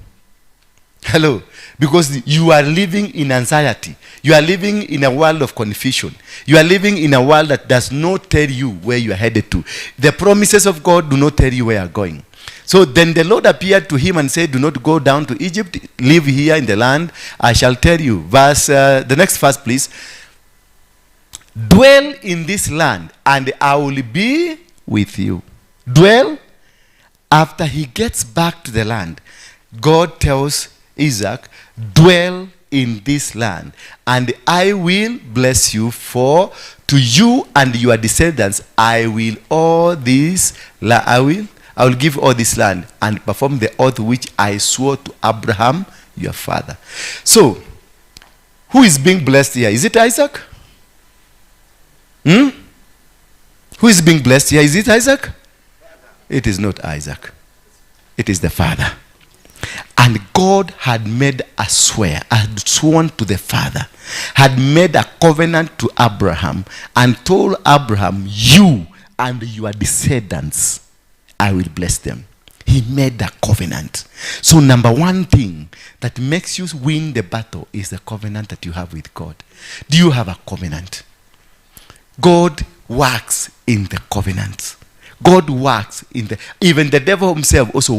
Hello. Because you are living in anxiety. You are living in a world of confusion. You are living in a world that does not tell you where you are headed to. The promises of God do not tell you where you are going. So then the Lord appeared to him and said, "Do not go down to Egypt. Live here in the land. I shall tell you." The next verse, please. "Dwell in this land, and I will be with you." Dwell. After he gets back to the land, God tells Isaac, "Dwell in this land, and I will bless you, for to you and your descendants I will give all this land and perform the oath which I swore to Abraham your father." So, who is being blessed here? Is it Isaac? Hmm? Who is being blessed here? Is it Isaac? It is not Isaac. It is the father. And God had made a swear, had sworn to the father, had made a covenant to Abraham, and told Abraham, "You and your descendants, I will bless them." He made a covenant. So number one thing that makes you win the battle is the covenant that you have with God. Do you have a covenant? God works in the covenant. God works in the, even the devil himself also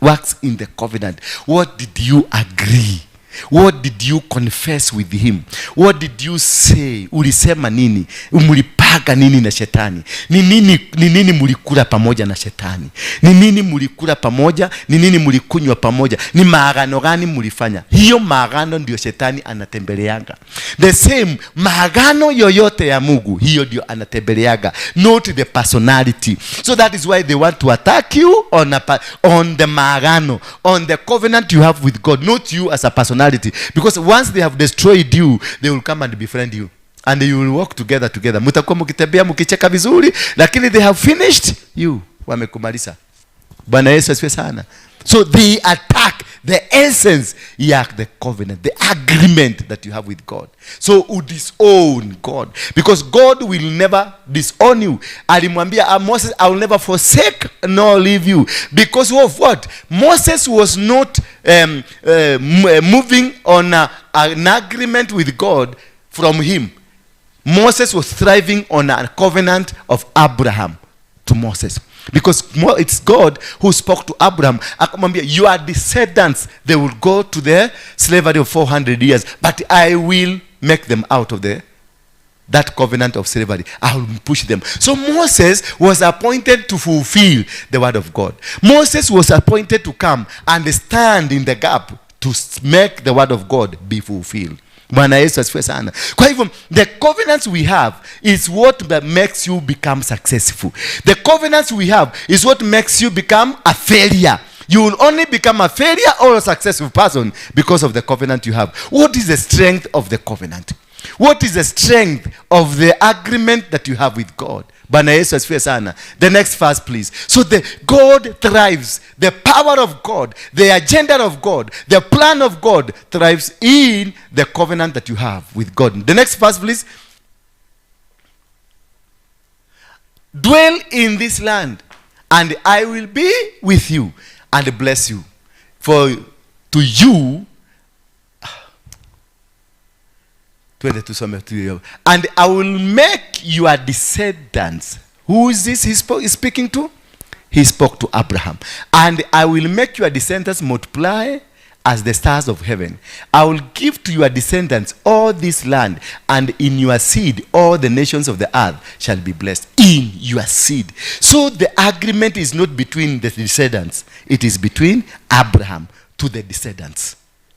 works in the covenant. What did you agree? What did you confess with him? What did you say? Ulisema nini? Mulipanga nini na shetani? Ni nini mulikula pamoja na shetani? Ni nini mulikula pamoja? Ni nini mulikunywa pamoja? Ni maagano gani mulifanya? Hiyo maagano ndio shetani anatembeleanga. The same maagano yoyote ya Mungu, hiyo ndio anatembeleanga, not the personality. So that is why they want to attack you on the maagano, on the covenant you have with God, not you as a personality. Because once they have destroyed you, they will come and befriend you, and you will walk together. Mtakuwa mkitembea mkicheka vizuri, lakini they have finished you, wamekumaliza. Bwana Yesu asifiwe sana. So they attack the essence ya the covenant, the agreement that you have with God. So you disown God, because God will never disown you. Alimwambia Moses, I will never forsake nor leave you. Because of what? Moses was not moving on an agreement with God from him. Moses was thriving on a covenant of Abraham to Moses. Because it's God who spoke to Abraham. Akamwambia, your descendants, they will go to the slavery of 400 years, but I will make them out of that covenant of slavery. I will push them. So Moses was appointed to fulfill the word of God. Moses was appointed to come and stand in the gap to make the word of God be fulfilled. Bwana Yesu asifiwe sana. Kwa hivyo, the covenants we have is what that makes you become successful. The covenants we have is what makes you become a failure. You will only become a failure or a successful person because of the covenant you have. What is the strength of the covenant? What is the strength of the agreement that you have with God? Bwana Yesu asifiwe sana. The next verse, please. So the God thrives. The power of God, the agenda of God, the plan of God thrives in the covenant that you have with God. The next verse, please. Dwell in this land, and I will be with you and bless you. For to you, and I will make your descendants. Who is this he is speaking to? He spoke to Abraham. And I will make your descendants multiply as the stars of heaven. I will give to your descendants all this land, and in your seed all the nations of the earth shall be blessed. In your seed. So the agreement is not between the descendants. It is between Abraham to the descendants.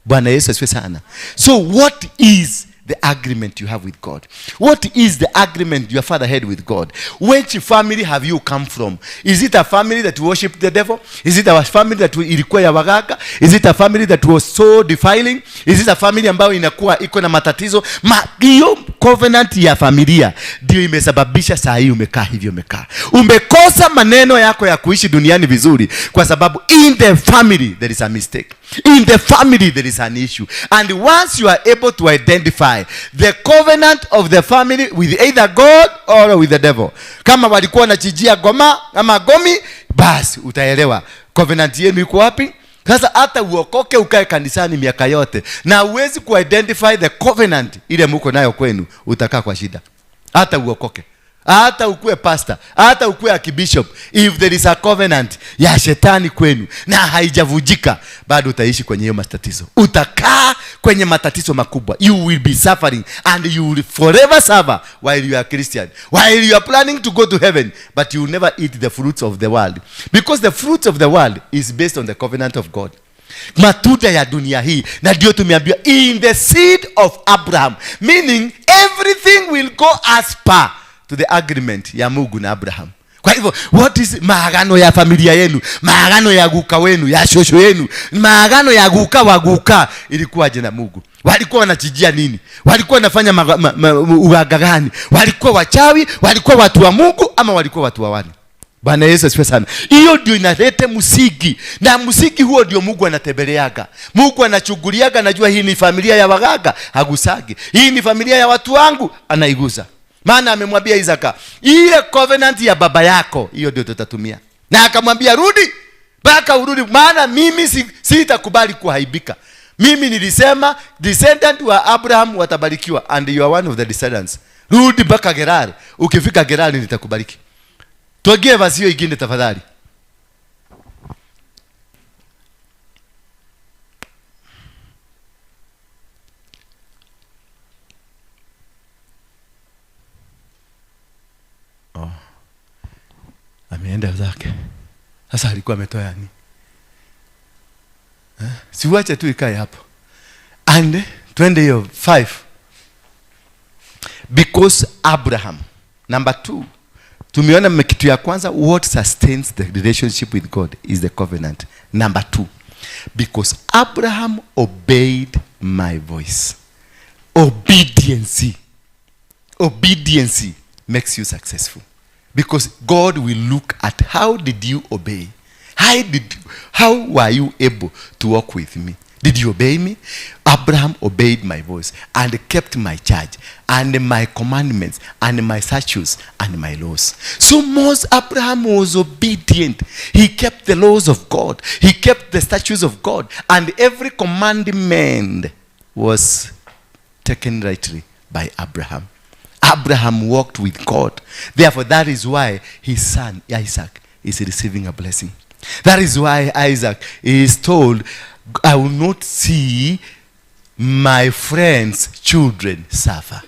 Bwana Yesu asifiwe sana. So what is the agreement you have with God? What is the agreement your father had with God? Which family have you come from? Is it a family that worshiped the devil? Is it a family that ilikuwa ya waganga? Is it a family that was so defiling? Is it a family ambayo inakuwa iko na matatizo? Hiyo covenant ya familia ndio imesababisha saa hii umekaa hivyo umekaa. Umekosa maneno yako ya kuishi duniani vizuri kwa sababu in the family there is a mistake. In the family there is an issue. And once you are able to identify the covenant of the family with either God or with the devil, kama walikuwa wanachijia goma ama gomi, basi utaelewa covenant yenu iko wapi. Sasa hata uokoke ukae kanisani miaka yote na uwezi kuidentify the covenant ile muko nayo kwenu, utakaa kwa shida. Hata uokoke, hata ukue pastor, hata ukue archbishop, if there is a covenant ya shetani kwenu na haijavujika, bado utaishi kwenye hiyo matatizo. Utakaa kwenye matatizo makubwa. You will be suffering and you will forever suffer while you are Christian, while you are planning to go to heaven, but you will never eat the fruits of the world, because the fruits of the world is based on the covenant of God. Matunda ya dunia hii, na ndio tumeambiwa in the seed of Abraham, meaning everything will go as per to the agreement ya Mungu na Abraham. Kwa hivyo, what is maagano ya familia yenu, maagano ya guka wenu, ya shosho yenu, maagano ya guka wa guka ilikuwaje na Mungu? Walikuwa wanachijia nini? Walikuwa wanafanya uganga gani? Walikuwa wachawi? Walikuwa watu wa Mungu ama walikuwa watu wa wani? Bwana Yesu asifiwe sana. Hiyo ndio inaleta msingi. Na msingi huo ndio Mungu anatembeleaga. Mungu anachuguliaga, anajua hii ni familia ya waganga, hagusagi. Hii ni familia ya watu wangu, anaigusa. Maana amemwambia Isaka, ile covenant ya baba yako, hiyo ndio tutatumia. Na akamwambia rudi. Mpaka urudi, maana mimi sitakubali kuaibika. Mimi nilisema descendant wa Abraham watabarikiwa, and you are one of the descendants. Rudi mpaka Gerari. Ukifika Gerari nitakubariki. Tuagie verse hiyo ingine tafadhali. Oh. Ameenda zake. Sasa alikuwa ametoa yani. Siwache tu ikae hapo. And twende hiyo 5. Because Abraham. Number 2. Tumeona kitu ya kwanza, what sustains the relationship with God is the covenant. Number 2. Because Abraham obeyed my voice. Obedience. Obedience makes you successful. Because God will look at how did you obey? How were you able to walk with me? Did you obey me? Abraham obeyed my voice and kept my charge and my commandments and my statutes and my laws. So most Abraham was obedient. He kept the laws of God. He kept the statutes of God. And every commandment was taken rightly by Abraham. Abraham walked with God. Therefore, that is why his son Isaac is receiving a blessing. That is why Isaac is told, I will not see my friends' children suffer.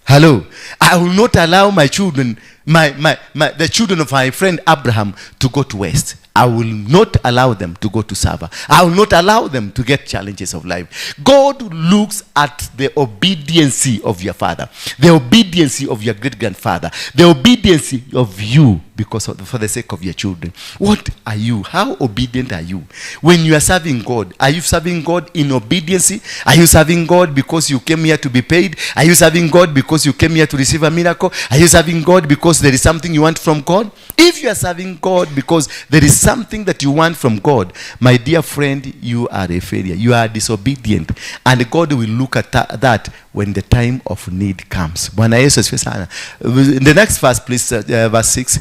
Hello. I will not allow my children, the children of my friend Abraham to go to waste. I will not allow them to go to suffer. I will not allow them to get challenges of life. God looks at the obedience of your father, the obedience of your great-grandfather, the obedience of you because of, for the sake of your children. What are you? How obedient are you? When you are serving God, are you serving God in obedience? Are you serving God because you came here to be paid? Are you serving God because you came here to receive a miracle? Are you serving God because there is something you want from God? If you are serving God because there is something that you want from God, my dear friend, you are a failure. You are disobedient. And God will look at that when the time of need comes. Bwana Yesu asifiwe sana. The next verse, please, verse 6.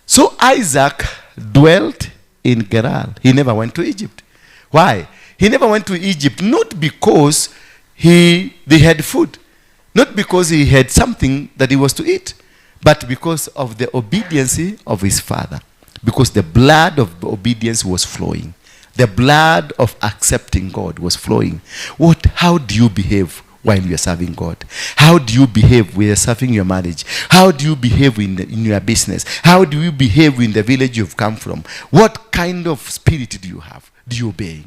So Isaac dwelt in Gerar. He never went to Egypt. Why? He never went to Egypt, not because they had food, not because he had something that he was to eat, but because of the obedience of his father. Because the blood of obedience was flowing. The blood of accepting God was flowing. How do you behave while you are serving God? How do you behave when you are serving your marriage? How do you behave in your business? How do you behave in the village you've come from? What kind of spirit do you have? Do you obey?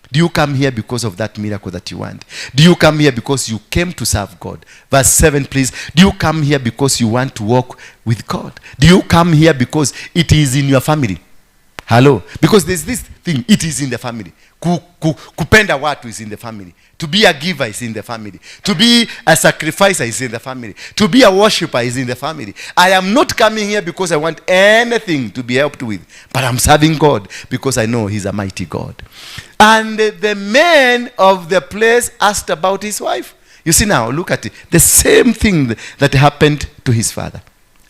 Do you come here because of that miracle that you want? Do you come here because you came to serve God? Verse 7, please. Do you come here because you want to walk with God? Do you come here because it is in your family? Hello? Because there's this thing, it is in the family. Kupenda watu is in the family. To be a giver is in the family. To be a sacrificer is in the family. To be a worshiper is in the family. I am not coming here because I want anything to be helped with, but I'm serving God because I know He's a mighty God. And the man of the place asked about his wife. You see now, look at it. The same thing that happened to his father,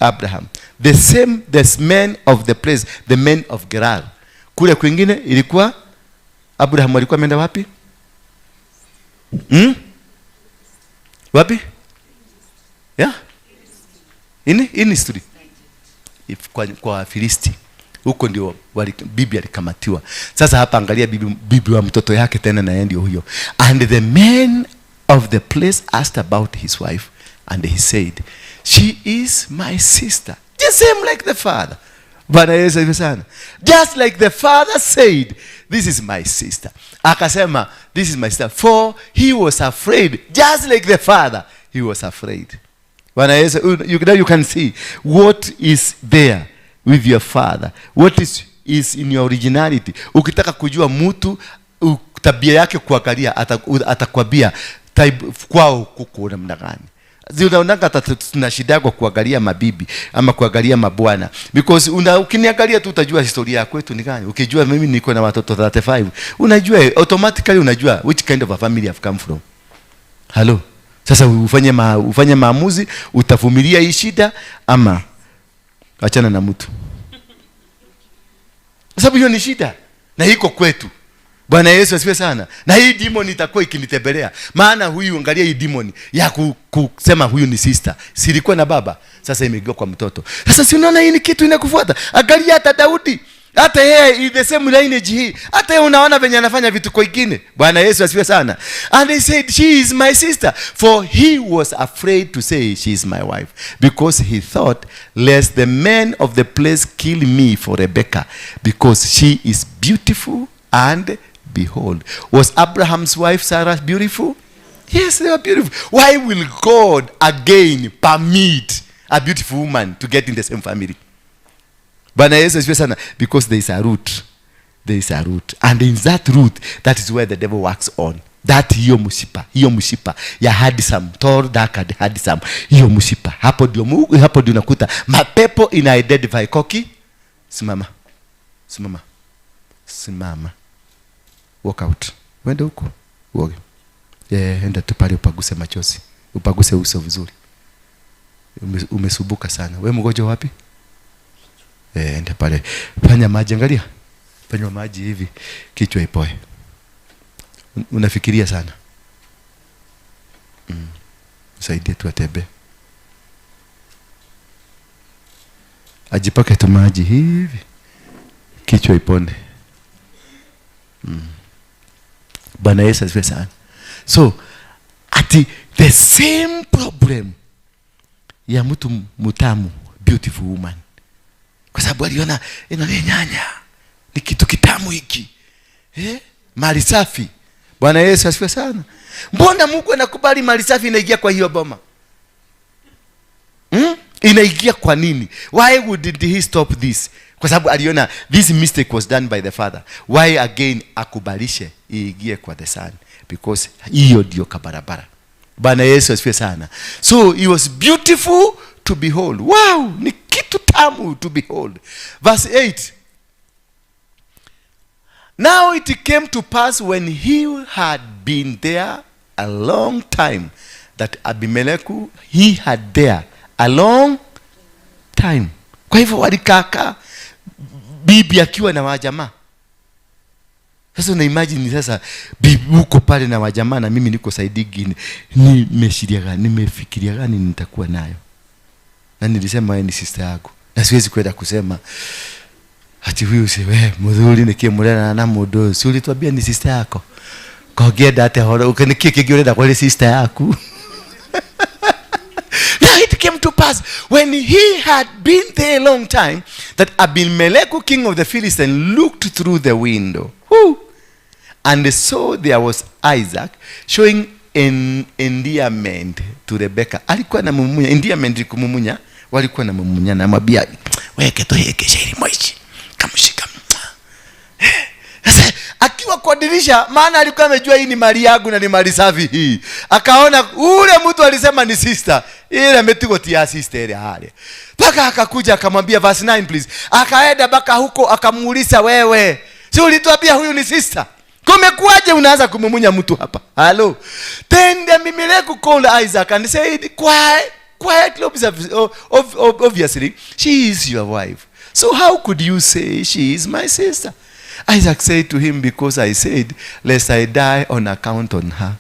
Abraham. The same, this man of the place, the men of Gerar. Kule kwingine ilikuwa Abraham alikuwa ameenda wapi? Wapi? Yeah? In history. If kwa Filisti. Huko ndio bibi alikamatiwa. Sasa hapa angalia bibi wa mtoto yake tena na yeye ndio huyo. And the man of the place asked about his wife, and he said, she is my sister. Just same like the father. Bwana Yesu asifiwe sana. Just like the father said, this is my sister. Akasema, this is my sister. For he was afraid. Just like the father, he was afraid. Bwana Yesu, now you can see what is there with your father. What is in your originality. Ukitaka kujua mtu, tabia yake kuangalia, atakwambia kwao kuko namna gani. Unaonanga hata tuna shida kwa kuangalia mabibi ama kuangalia mabwana, because ukiniangalia tu utajua historia yako kwetu ni gani. Ukijua mimi niko na watoto 35, unajua automatically unajua which kind of a family I've come from. Hello. Sasa ufanye maamuzi, utavumilia hii shida ama achana na mtu. Kwa sababu hiyo ni shida na iko kwetu. Bwana Yesu asifiwe sana. Na hii demon itakuwa ikinitembelea. Maana huyu, angalia hii demon ya kusema huyu ni sister. Silikuwa na baba, sasa imegeuka kwa mtoto. Sasa si unaona hii ni kitu inakufuata? Angalia hata Daudi. Hata yeye the same lineage hii. Hata yeye unaona venye anafanya vitu kwa ingine. Bwana Yesu asifiwe sana. And he said, "She is my sister." For he was afraid to say, "She is my wife," because he thought, "Lest the men of the place kill me for Rebekah, because she is beautiful and behold." Was Abraham's wife Sarah beautiful? Yes, they were beautiful. Why will God again permit a beautiful woman to get in the same family? Bwana Yesu asifiwe sana. Because there is a root. There is a root. And in that root, that is where the devil works on. That hiyo mshipa ya handsome, tall, dark and handsome. Hiyo mshipa. Hapo ndio unakuta mapepo ina identify koki. Simama. Simama. Simama. Walk out. Wende huko. Uoge. Yeah, enda tu pale upaguse machozi. Upaguse uso vizuri. Umesumbuka sana. We mgonjwa wapi? Enda pale. Fanya maji, angalia. Fanya maji hivi, kichwa ipoe. Unafikiria sana. Msaidie tu atembee. Ajipake tu maji hivi, kichwa ipone. Bwana Yesu asifiwe sana. So ati the same problem ya mtu mutamu, beautiful woman, kwa sababu aliona ina nyanya ni kitu kitamu hiki, mali safi. Bwana Yesu asifiwe sana. Mbona Mungu anakubali mali safi inaingia kwa hiyo boma? Inaingia kwa nini? Why wouldn't he stop this? Kwa sababu aliona this mistake was done by the father. Why again akubalishe iingie kwa the son? Because hiyo ndio kabarabara. Bwana Yesu asifiwe sana. So he was beautiful to behold. Wow, ni kitu tamu to behold. Verse 8. Now it came to pass when he had been there a long time that Abimelech, he had there a long time. Kwa hivyo walikaka bibi akiwa na wajamaa. Sasa una imagine sasa bibi huko pale na wajamaa na mimi niko side ingine. Nimeshiria gani, nimefikiria gani nitakuwa nayo? Na nilisema wewe ni sister yako. Na siwezi kwenda kusema ati huyu si we muthuri nikie murera na mundu si ulituambia ni sister yako. Kongĩenda atĩa horo nĩkĩ kĩngĩ ũrenda kwĩrĩ sister yaku? Now it came to pass when he had been there a long time that Abimelech, king of the Philistines, looked through the window. Woo! And so there was Isaac showing an endearment to Rebecca. Alikuwa na mumunya, endearment kumumunya, walikuwa na mumunya na mwambia weke tuhekeshe ili moishi. Kamshika. Sasa akiwa kwa dirisha, maana alikuwa amejua hii ni mali yangu na ni mali safi hii. Akaona ule mtu alisema ni sister, ile metigo ti ya sister ile hale. Paka akakuja akamwambia, verse 9 please. Akaenda baka huko akamuuliza, wewe si ulituambia huyu ni sister? Kumekuwaje unaanza kumumunya mtu hapa? Hello. Then Abimelech called Isaac and said, quietly, obviously, she is your wife. So how could you say she is my sister? Isaac said to him, because I said, lest I die on account on her.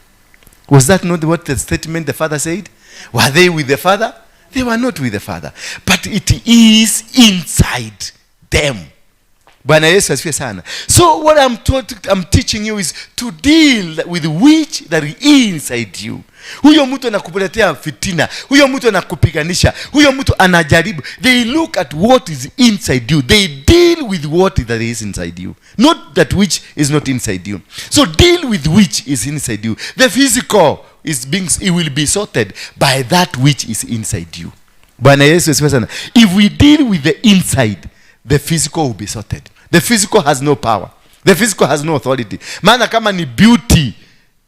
Was that not what the statement the father said? Were they with the father? They were not with the father. But it is inside them. Bwana Yesu asifiwe sana. So what I'm teaching you is to deal with which that is inside you. Huyo mtu anakuletea fitina, huyo mtu anakupiganisha, huyo mtu anajaribu. They look at what is inside you. They deal with what that is inside you, not that which is not inside you. So deal with which is inside you. The physical is being, it will be sorted by that which is inside you. Bwana Yesu asifiwe sana. If we deal with the inside, the physical will be sorted. The physical has no power. The physical has no authority. Maana kama ni beauty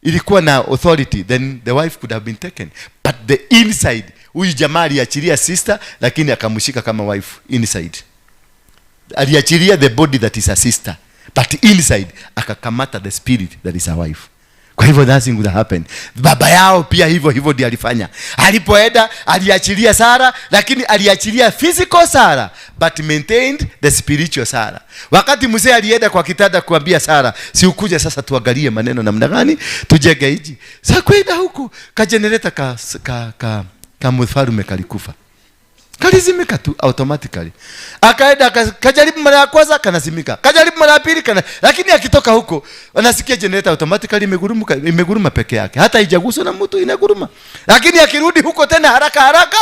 ilikuwa na authority, then the wife could have been taken. But the inside, huyu jamaa aliachilia sister, lakini akamshika kama wife inside. Aliachilia the body that is a sister, but inside akakamata the spirit that is a wife. Kwa hivyo nothing would happen. Baba yao pia hivyo hivyo ndiye alifanya. Alipoenda aliachilia Sara, lakini aliachilia physical Sara but maintained the spiritual Sara. Wakati mzee alienda kwa kitanda kuambia Sara, si ukuje sasa tuangalie maneno namna gani tujenge hiji. Sasa kwenda huko ka generator ka mfalme kalikufa. Kalizimika tu automatically. Akaenda kajaribu mara ya kwanza kanazimika. Kajaribu mara ya pili kana, lakini akitoka huko anasikia generator automatically imeguruma peke yake. Hata haijaguswa na mtu, inaguruma. Lakini akirudi huko tena haraka haraka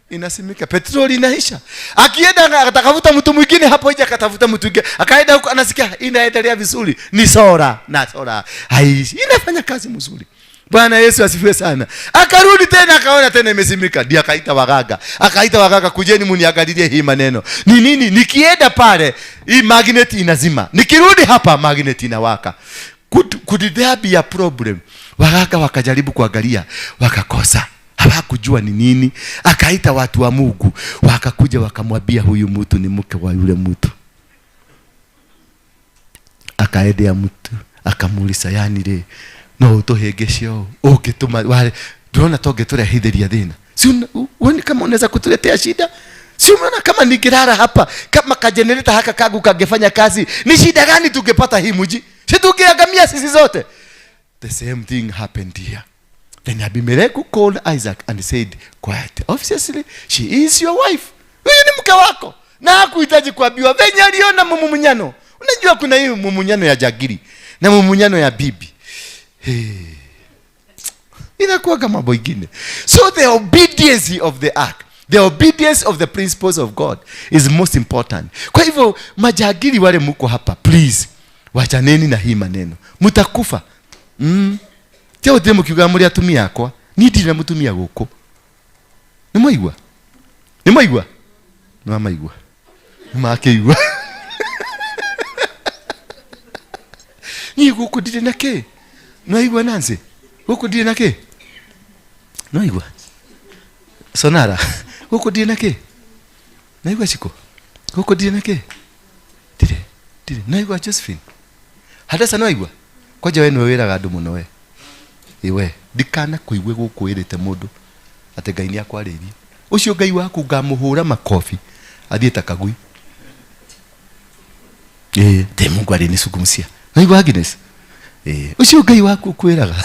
inasimika, petroli inaisha. Akienda akatafuta mtu mwingine hapo nje, akatafuta mtu mwingine. Akaenda huko anasikia inaendelea vizuri. Ni sora na sora haishi, inafanya kazi mzuri. Bwana Yesu asifiwe sana. Akarudi tena akaona tena imezimika. Ndiye akaita waganga. Akaita waganga, kujeni muniangalilie hii maneno. Ni nini? Nikienda pale hii magnet inazima. Nikirudi hapa magnet inawaka. Could there be a problem? Waganga wakajaribu kuangalia, wakakosa. Hawakujua ni nini. Akaita watu wa Mungu, wakakuja wakamwambia huyu mtu ni mke wa yule mtu. Akaendea mtu, akamuuliza, yani re no utuhengecio ukituma wale tunaona tonge turehithiria thina, si uone kama unaweza kutuletea shida? Si umeona kama nikilala hapa kama kajenereta haka kagu kangefanya kazi, ni shida gani tungepata hii mji? Si tungeangamia sisi zote? The same thing happened here. Then Abimelech called Isaac and said, quiet, obviously she is your wife. Huyu ni mke wako. Na hakuhitaji kuambiwa. Venye aliona mumunyano. Unajua kuna hii mumunyano ya jagiri na mumunyano ya bibi. Hey. Inakuwa kama mambo ingine. So the obedience of the ark, the obedience of the principles of God is most important. Kwa hivyo majagiri wale mko hapa, please wachaneni na hii maneno. Mtakufa. Teo demo kiuga muri atumia akwa, ni ndire na mutumia guku. Ni mwaigua? Ni mwaigua? Ni mwaigua. Ni makeigua. Ni guku ndire na ke? Nwaigua Nancy? Guku ndire na ke? Nwaigua? Sonara, guku ndire na ke? Naigua Chiko? Guku ndire na ke? Ndire, ndire. Naigua Josephine? Hadasa nwaigua? Kwanja we niwe wiraga andu muno we. Iwe, ndikana kuigue guku wirite mundu ati Ngai niakwaririe. Ucio Ngai waku ngamuhura makobi athie ta kagui. Te Mungu alinisungumzia. Naigua Agnes? Ucio Ngai waku kwiraga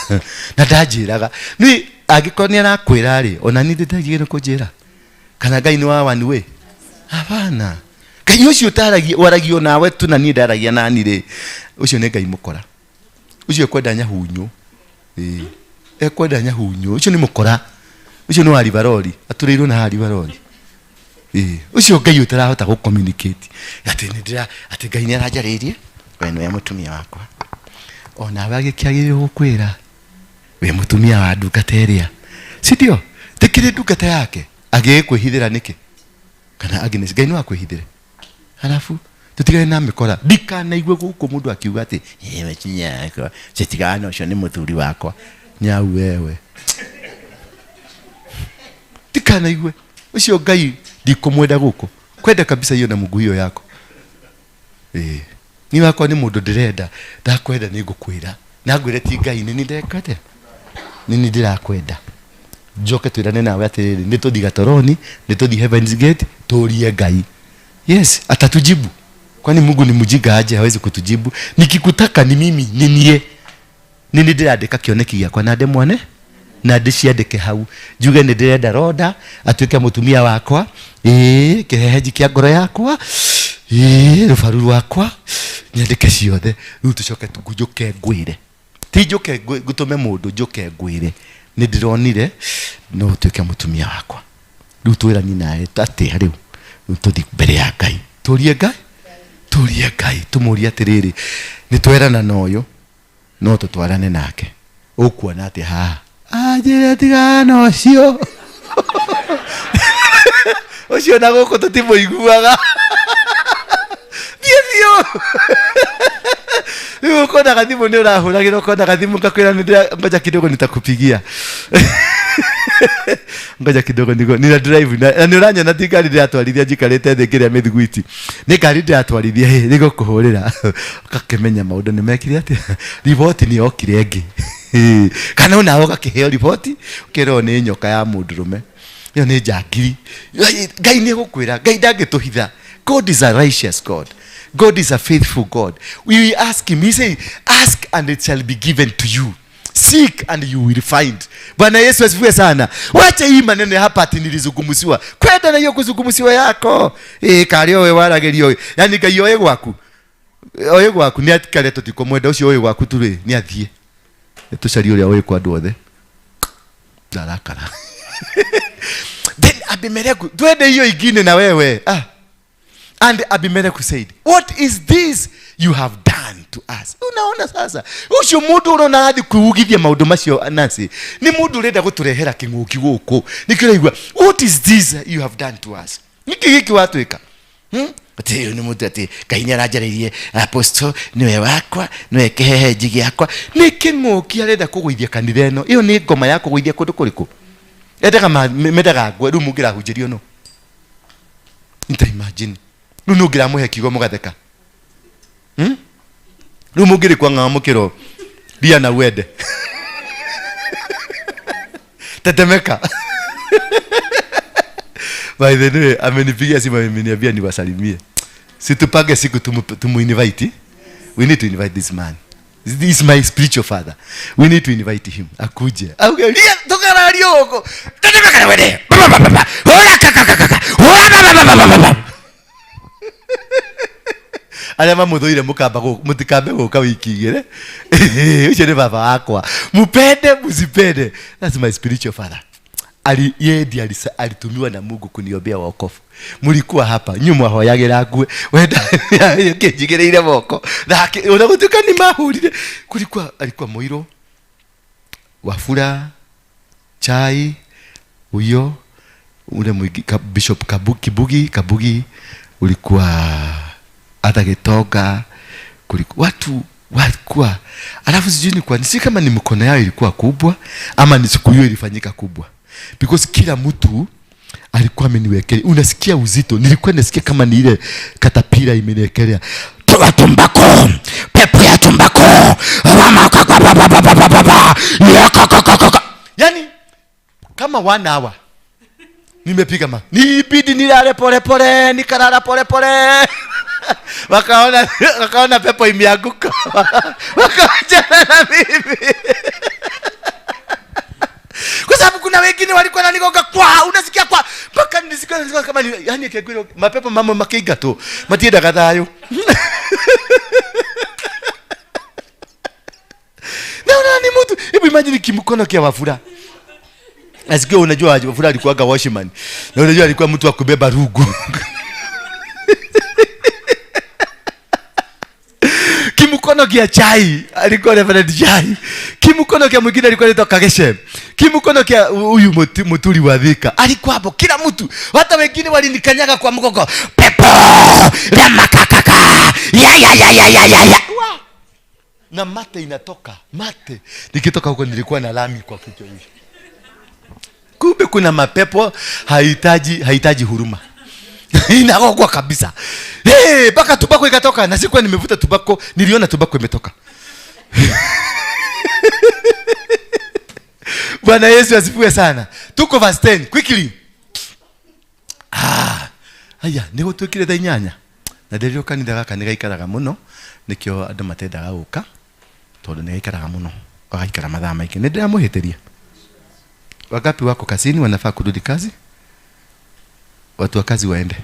na ndanjiraga. Ni angĩkorwo nĩ arakwĩra rĩ, ona niĩ ndĩtagire kũnjĩra. Kana Ngai nĩ wa one way? Hapana. Ngai ũcio ũtaragia, waragio nawe tu na niĩ ndaragia nani rĩ, ũcio nĩ Ngai mũkora. Ũcio ekwenda nyahunyu. Ekwenda nyahunyu. Ũcio nĩ mũkora. Ũcio nĩ wa Livaroli, atũrĩirwo na haha Livaroli. Ũcio Ngai ũtarahota gũ communicate. Atĩ nĩ ndĩra, atĩ Ngai nĩ aranjarĩirie, we nĩwe mũtumia wakwa. Ona we agĩkĩagĩrĩirwo gũkwĩra, we mũtumia wa ndungata ĩrĩa. Si ndio? Tikiri ndungata yake. Agĩkwĩhithĩra nĩkĩ? Kana Agnes, Ngai no akwĩhithĩre. Halafu tutigane na mĩkora. Ndikanaigue gũkũ mũndũ akiuga atĩ, we kinya yakwa, citigana na ũcio nĩ mũthuri wakwa. Nyau wewe. Ndikanaigue. Ũcio Ngai ndikũmwenda gũkũ. Kwenda kabisa hiyo na Mungu hiyo yako. Ni wakwa ni mũndũ ndĩrenda, ndakwenda nĩ ngũkwĩra. Na ngwĩre ti Ngai nĩ ndĩreka atĩa? Nĩ ndĩrakwenda. Njoke twĩrane nawe atĩrĩrĩ, nĩ tũthiĩ Gatoroni, nĩ tũthiĩ Heaven's Gate, tũrie Ngai. Yes, atatujibu. Kwani Mungu ni mjinga aje hawezi kutujibu? Nikikutaka ni mimi, ni nie. Nini ndĩrandĩka kĩoneki gĩakwa na ndĩmwone? Na ndĩciandĩke hau. Njuge nĩ ndĩrenda Roda atuĩke mũtumia wakwa. Kĩhehenji kĩa ngoro yakwa. Rũbaru rwakwa. Nyandĩke ciothe. Rĩu tũcoke njũke ngwĩre. Ti njũke ngũtũme mũndũ, njũke ngwĩre. Nĩ ndĩronire no ũtuĩke mũtumia wakwa. Rĩu twĩrani nawe atĩa rĩu? Rĩu tũthiĩ mbere ya Ngai. Tũrie Ngai? Tũrie Ngai. Tũmũrie atĩrĩrĩ, nĩ twerana na ũyũ, no tũtwarane nake. Ũkuona atĩ haha? Anjĩre tigana na ũcio. Ũcio na gũkũ tũtimũiguaga. Thiĩ biũ. Rĩu ũkona gathimũ nĩ ũrahũragĩra, ũkona gathimũ gakwĩra nĩ ndĩra-, ngoja kidogo nitakupigia. Ngoja kidogo niko nina drive na nĩ ũranyona ti ngari ndĩratwarithia njikarĩte thĩ ngĩrĩa mĩthiguiti. Nĩ ngari ndĩratwarithia ĩ nĩgũkũhũrĩra. Ũgakĩmenya maũndũ nĩ mekire atĩa. Riboti nĩ yokire ĩngĩ. Kana onawe ũgakĩheo riboti ũkerwo nĩ nyoka ya mũndũrũme. Ĩyo nĩ njangiri. Ngai nĩ egũkwĩra, Ngai ndangĩtũhitha. God is a righteous God. God is a faithful God. We ask him, he say, ask and it shall be given to you. Seek and you will find. Bwana Yesu asifiwe sana. Wacha hii maneno hapa ati nilizungumziwa. Kwenda na hiyo kuzungumziwa yako. Kali owe waragerio. Yaani Ngai oe gwaku. Oe gwaku ni atikare tutikomwenda ucio oe gwaku tu ri ni athie. Tucarie uria oe kwa andu othe. Ndarakara. Then Abimeleku, twende hiyo ingine na wewe. And Abimelech said, what is this you have done to us? Unaona sasa, ucio mundu urona athi kuugithia maundu macio Nancy, ni mundu urenda guturehera king'uki guku. Nikio raigua, what is this you have done to us? Niki giki watwika? Ati uyu ni mundu ati Ngai ni aranjarĩirie apostle niwe wakwa, niwe kĩhehenji gĩakwa. Nĩ kĩng'ũki arenda kũgũithia kanitha ĩno. Ĩyo nĩ ngoma ya kũgũithia kũndũ kũrĩkũ? Endaga mendaga ngwe, rĩu mũngĩrahunjĩrio no. Nita imagine. Rĩu nũ ũngĩramũhe kiugo mũgatheka? Rĩu mũngĩrĩ kwa ng'ao mũkĩro, ria na wende. Tetemeka. By the way, amenipigia simu ameniambia niwasalimie. Situpange siku tumu invite. We need to invite this man. This is my spiritual father. We need to invite him. Akuje. Auge, ria, tukarario huko. Tetemeka na wende. Ba, ba, ba, ba. Hora, ka, ka, ka, ka, ka. Hora, ba, ba, ba, ba, ba, ba. Arĩa mamũthũire mũkamba mũtikambe gũka wiki igĩrĩ. Ũcio nĩ baba wakwa. Mupende, musipende. That's my spiritual father. Ali, yeye ndiye alitumiwa na Mungu kuniombea wokovu. Mlikuwa hapa, nyinyi mwahoyagĩra ngue. Wenda kĩnjigĩrĩire moko. Nake, ona gũtuĩka nĩ mahũrire. Kulikuwa, alikuwa Mũirũ, Wafula, Chai, huyo, ule mwingi, Bishop Kibugi, Kabugi, ulikuwa hata Gitoga, kulikuwa watu walikuwa. Alafu sijui ni kwa nini, si kama ni mkono yao ilikuwa kubwa ama ni siku hiyo ilifanyika kubwa. Because kila mtu alikuwa ameniwekelea. Unasikia uzito. Nilikuwa nasikia kama ni ile katapira imeniwekelea. Toa tumbako, pepo ya tumbako. Rama ka ka ba ba ba ba ba ba ba. Ya ka ka ka ka ka. Yaani kama 1 hour nimepiga ma. Nibidi nilale pole pole, nikalala pole pole. Wakaona pepo imeanguka. Wakaachana na mimi. Kwa sababu kuna wengine walikuwa wananigonga kwa, unasikia kwa, mpaka nisikia kama ni, yani kegwiro, mapepo mama makiinga tu, matiendaga thayo. Naona ni mtu, hebu imagine kimkono kia Wafula. Nasikia unajua Wafula alikuwaga watchman. Na unajua alikuwa mtu wa kubeba rugu. Kimkono kia chai, alikuwa Reverend Chai. Kimkono kia mwingine alikuwa anaitwa Kageshe. Kimkono kia huyu muturi wa Thika. Alikuwa hapo kila mtu. Hata wengine walinikanyaga kwa mgongo. Pepo! Ramakakaka! Ya ya ya ya ya ya ya. Wa! Na mate inatoka, mate. Nikitoka huko nilikuwa na lami kwa kichwa hivi. Kumbe kuna mapepo hahitaji huruma. Inagogwa kabisa. Hey, mpaka tubako ikatoka. Na sikuwa nimevuta tubako, niliona tubako imetoka. Bwana Yesu asifiwe sana. Tuko verse 10 quickly. Haya, nĩ gũtuĩkire thaa inyanya. Na ndĩrĩo kanitha gaka nĩ gaikaraga mũno, nĩkĩo andũ matendaga gũka, tondũ nĩ gaikaraga mũno, gagaikara mathaa maingĩ. Nĩ ndĩramũhĩtĩria. Wangapi wako kazini wanafaa kurudi kazi? Watu wa kazi waende.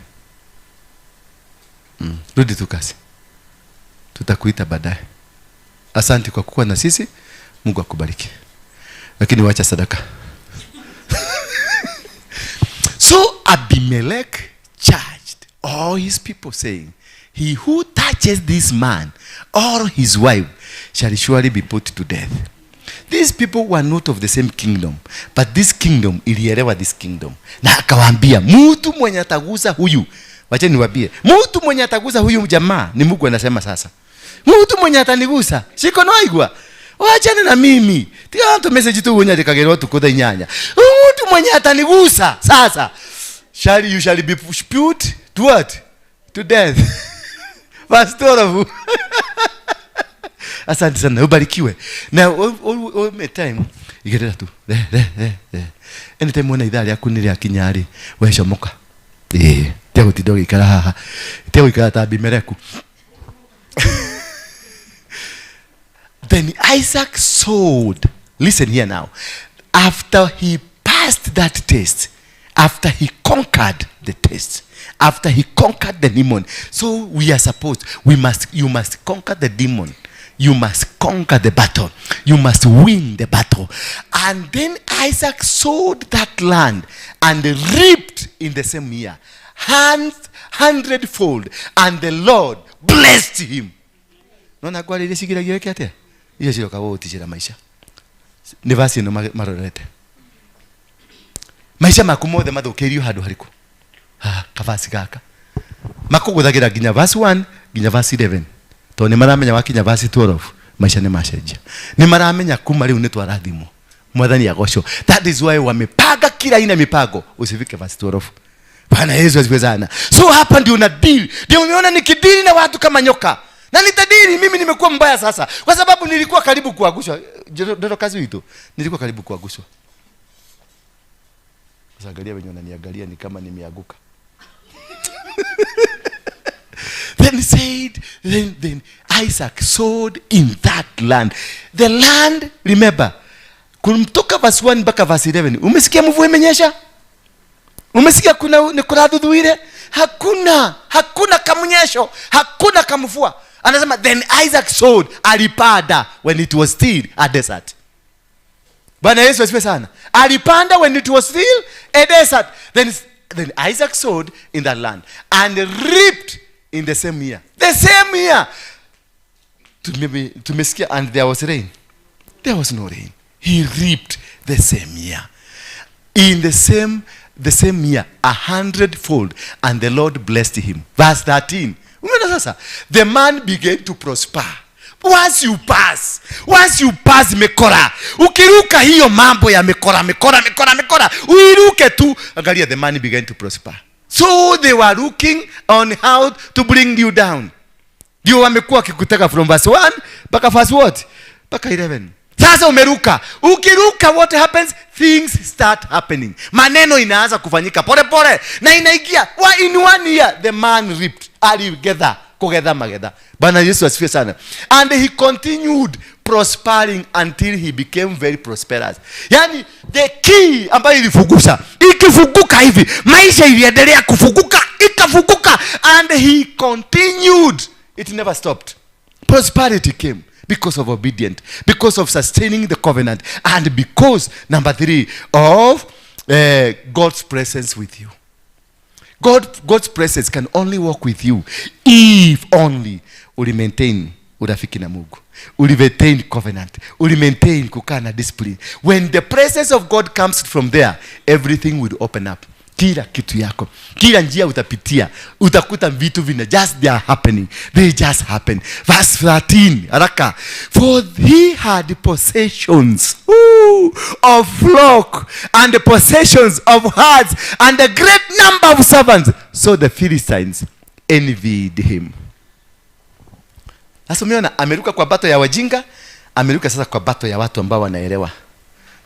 Rudi tu kazi. Tutakuita baadaye. Asante kwa kuwa na sisi. Mungu akubariki. Lakini wacha sadaka. So Abimelech charged all his people, saying, he who touches this man or his wife shall surely be put to death. These people were not of the same kingdom, but this kingdom ilielewa this kingdom. Na akawaambia, mtu mwenye atagusa huyu, wacha niwaambie, mtu mwenye atagusa huyu jamaa, ni Mungu anasema sasa. Mtu mwenye atanigusa, siko naigwa. Wachane na mimi. Tiga watu message tu unyandikagĩrwo tukũ thaa inyanya. Mtu Mwenye atanigusa sasa, shall you shall be put to what? To death. Verse 12. Asante sana, ubarikiwe. Na all time igerera tu. Re re re re. Anytime wona ithaa rĩaku nĩ rĩakinya rĩ, wecomoka. Ĩĩ, tiga gũtinda ũgĩikara haha. Tiga gũikara ta Abimeleku. Then Isaac sowed. Listen here now. After he passed that test, after he conquered the test, after he conquered the demon. So we are supposed, we must, you must conquer the demon. You must conquer the battle. You must win the battle. And then Isaac sowed that land and reaped in the same year, hundredfold, and the Lord blessed him. Nona ngwarĩrie cigiragia wĩke atĩa? Icio ciroka gũgũticĩra maica. Nĩ verse ĩno marorete. Maica maku mothe mathũkĩirio handũ harĩkũ? Haha, kavasi gaka. Makũgũthagĩra nginya verse 1 nginya verse 11. Tondũ nĩ maramenya wakinya verse 12 maica nĩ macenjia. Nĩ maramenya kuma rĩu nĩ twarathimwo. Mwathani agocwo. That is why wamepanga kila aina mipango usifike verse 12. Bwana Yesu asifiwe sana. So hapa ndio una deal. Ndio umeona nikidili na watu kama nyoka. Na nitadili mimi nimekuwa mbaya sasa. Kwa sababu nilikuwa karibu kuangushwa. Ndio kazi hiyo. Nilikuwa karibu kuangushwa. Sasa angalia wenye wananiangalia ni kama nimeanguka. Then he said, then Isaac sowed in that land. The land, remember, kumtoka verse 1 mpaka verse 11. Umesikia mvua imenyesha? Umesikia kuna ni kuradhudhuire? Hakuna, hakuna kamunyesho, hakuna kamvua. Anasema then Isaac sowed, alipanda when it was still a desert. Bwana Yesu asifiwe sana. Alipanda when it was still a desert. Then Isaac sowed in that land and reaped in the same year. The same year. Tumesikia, and there was rain. There was no rain. He reaped the same year. In the same year, 100-fold, and the Lord blessed him. Verse 13. Umeona sasa? The man began to prosper. Once you pass mekora, ukiruka hiyo mambo ya mekora, mekora, mekora, mekora, uiruke tu. Angalia, the man began to prosper. So they were looking on how to bring you down. Ndio wamekuwa wakikuteka from verse 1 mpaka verse what? Mpaka 11. Sasa umeruka. Ukiruka, what happens? Things start happening. Maneno inaanza kufanyika pole pole na inaingia. In 1 year the man reaped. Aligetha, kugetha magetha. Bwana Yesu asifiwe sana. And he continued prospering until he became very prosperous. Yani the key ambayo ilifugusha, ikifuguka hivi, maisha iliendelea kufuguka, ikafuguka, and he continued. It never stopped. Prosperity came because of obedience, because of sustaining the covenant, and because, number 3, of God's presence with you. God's presence can only work with you if only uli maintain urafiki na Mungu, uli maintain covenant, uli maintain kukaa na discipline. When the presence of God comes from there, everything will open up. Kila kitu yako, kila njia utapitia, utakuta vitu vina just they are happening. They just happen. Verse 13, haraka. For he had possessions of flock and the possessions of herds and a great number of servants. So the Philistines envied him. Sasa umeona ameruka kwa bato ya wajinga, ameruka sasa kwa bato ya watu ambao wanaelewa.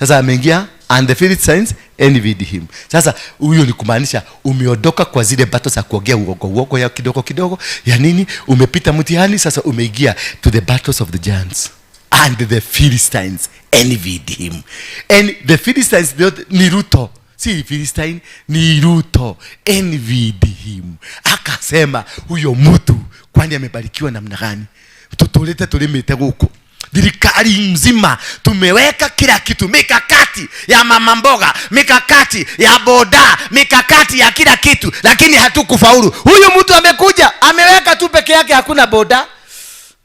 Sasa ameingia, and the Philistines envied him. Sasa huyo ni kumaanisha umeondoka kwa zile bato za kuongea uongo uongo ya kidogo kidogo ya nini, umepita mtihani, sasa umeingia to the battles of the giants. And the Philistines envied him. And the Philistines ni Ruto, si Philistine, ni Ruto, envied him. Akasema huyo mtu kwani amebarikiwa namna gani? Tutulete tulimete huko. Thirikari mzima tumeweka kila kitu, mikakati ya mama mboga, mikakati ya boda, mikakati ya kila kitu, lakini hatukufaulu. Huyu mtu amekuja, ameweka tu peke yake, hakuna boda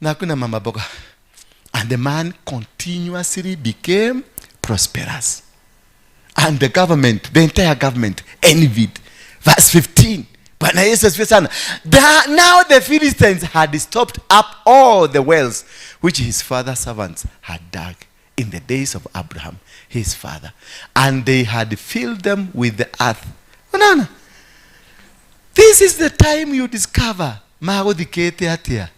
na hakuna mama mboga. And the man continuously became prosperous. And the government, the entire government envied. Verse 15. Bwana Yesu asifiwe sana. Now the Philistines had stopped up all the wells which his father's servants had dug in the days of Abraham his father, and they had filled them with the earth. Unaona, this is the time you discover maguthikite atia.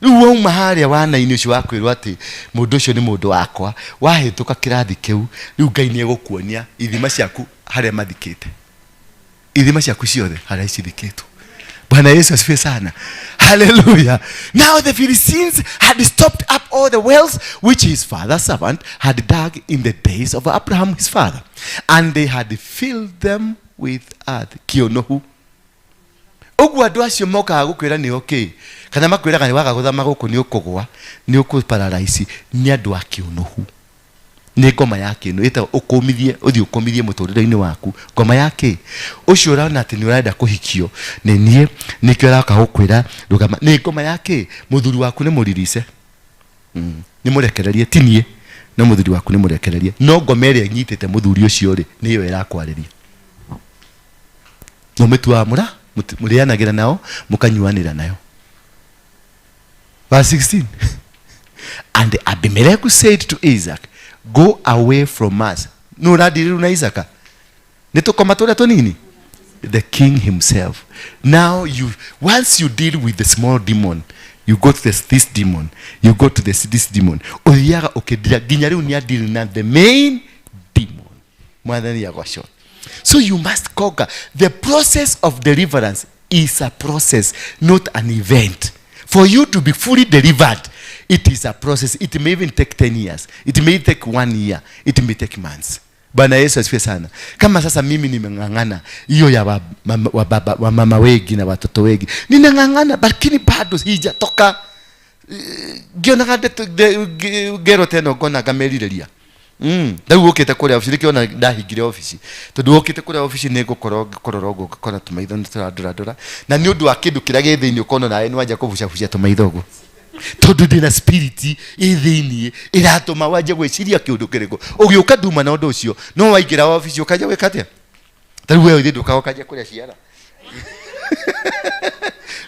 Riu wauma haria wana-inĩ ũcio wa kwĩrwo atĩ mũndũ ũcio nĩ mũndũ wakwa, wahĩtũka kĩrathi kĩu, rĩu Ngai nĩ egũkuonia ithima ciaku harĩa mathikĩte, ithima ciaku ciothe harĩa cithikĩtwo. Bwana Yesu asifiwe sana. Hallelujah. Now the Philistines had stopped up all the wells which his father's servant had dug in the days of Abraham his father, and they had filled them with earth. Kionohu. Ũguo andũ acio mokaga gũkwĩra nĩ okay, kana makwĩraga nĩ waga gũthama gũkũ nĩ ũkũgwa, nĩ ũkũpararaisi, nĩ andũ a kĩũnũhu. Nĩ ngoma ya kĩũnũ, ĩtagwo ũkũmithie, ũthiĩ ũkũmithie mũtũrĩre-inĩ waku. Ngoma ya kĩ? Ũcio ũrona atĩ nĩ ũrenda kũhikio nĩ niĩ, nĩkĩo ũroka gũkwĩra rũgama. Nĩ ngoma ya kĩ? Mũthuri waku nĩ mũririce. Nĩ mũrekererie, ti niĩ, no mũthuri waku nĩ mũrekererie. No ngoma ĩrĩa ĩnyitĩte mũthuri ũcio rĩ, nĩyo ĩrakwarĩria. No mĩtuaga mũra, mũrĩanagĩra nao, mũkanyuanĩra nayo. Verse 16. And Abimelech said to Isaac, go away from us. No ũrandirĩrwo na Isaka? Nĩ tũkoma tũrĩa tũnini? The king himself. Now you, once you deal with the small demon, you go to this demon, you go to this demon. Ũthiaga ũkĩndira nginya rĩu nĩ adeal na the main demon. Mwathani agocwo. So you must conquer. The process of deliverance is a process, not an event. For you to be fully delivered, it is a process. It may even take 10 years. It may take 1 year. It may take months. Bwana Yesu asifiwe sana. Kama sasa mimi nimeng'ang'ana hiyo ya wa mama wengi na watoto wengi, ninang'ang'ana lakini bado sijatoka. Ngionaga ngero teno ngona ngamerirĩria. Rĩu ũkĩte kũrĩa obici, nĩkĩo ona ndahingire obici, tondũ ũkĩte kũrĩa obici nĩ ngũkorwo ngĩkũrora ũguo, ngakora tũmaitho nĩ tũrandorandora, na nĩ ũndũ wa kĩndũ kĩrĩa gĩ thĩinĩ ũkona nawe nĩ wanjia kũbucabucia tũmaitho ũguo, tondũ ndĩna spirit ĩ thĩinĩ ĩratũma wanjie gwĩciria kĩũndũ kĩrĩkũ. Ũgĩũka nduma na ũndũ ũcio, no waingĩra obici ũkanjia gwĩka atĩa? Ta rĩu we ũthiĩ ndũkaga ũkanjia kũrĩa ciara.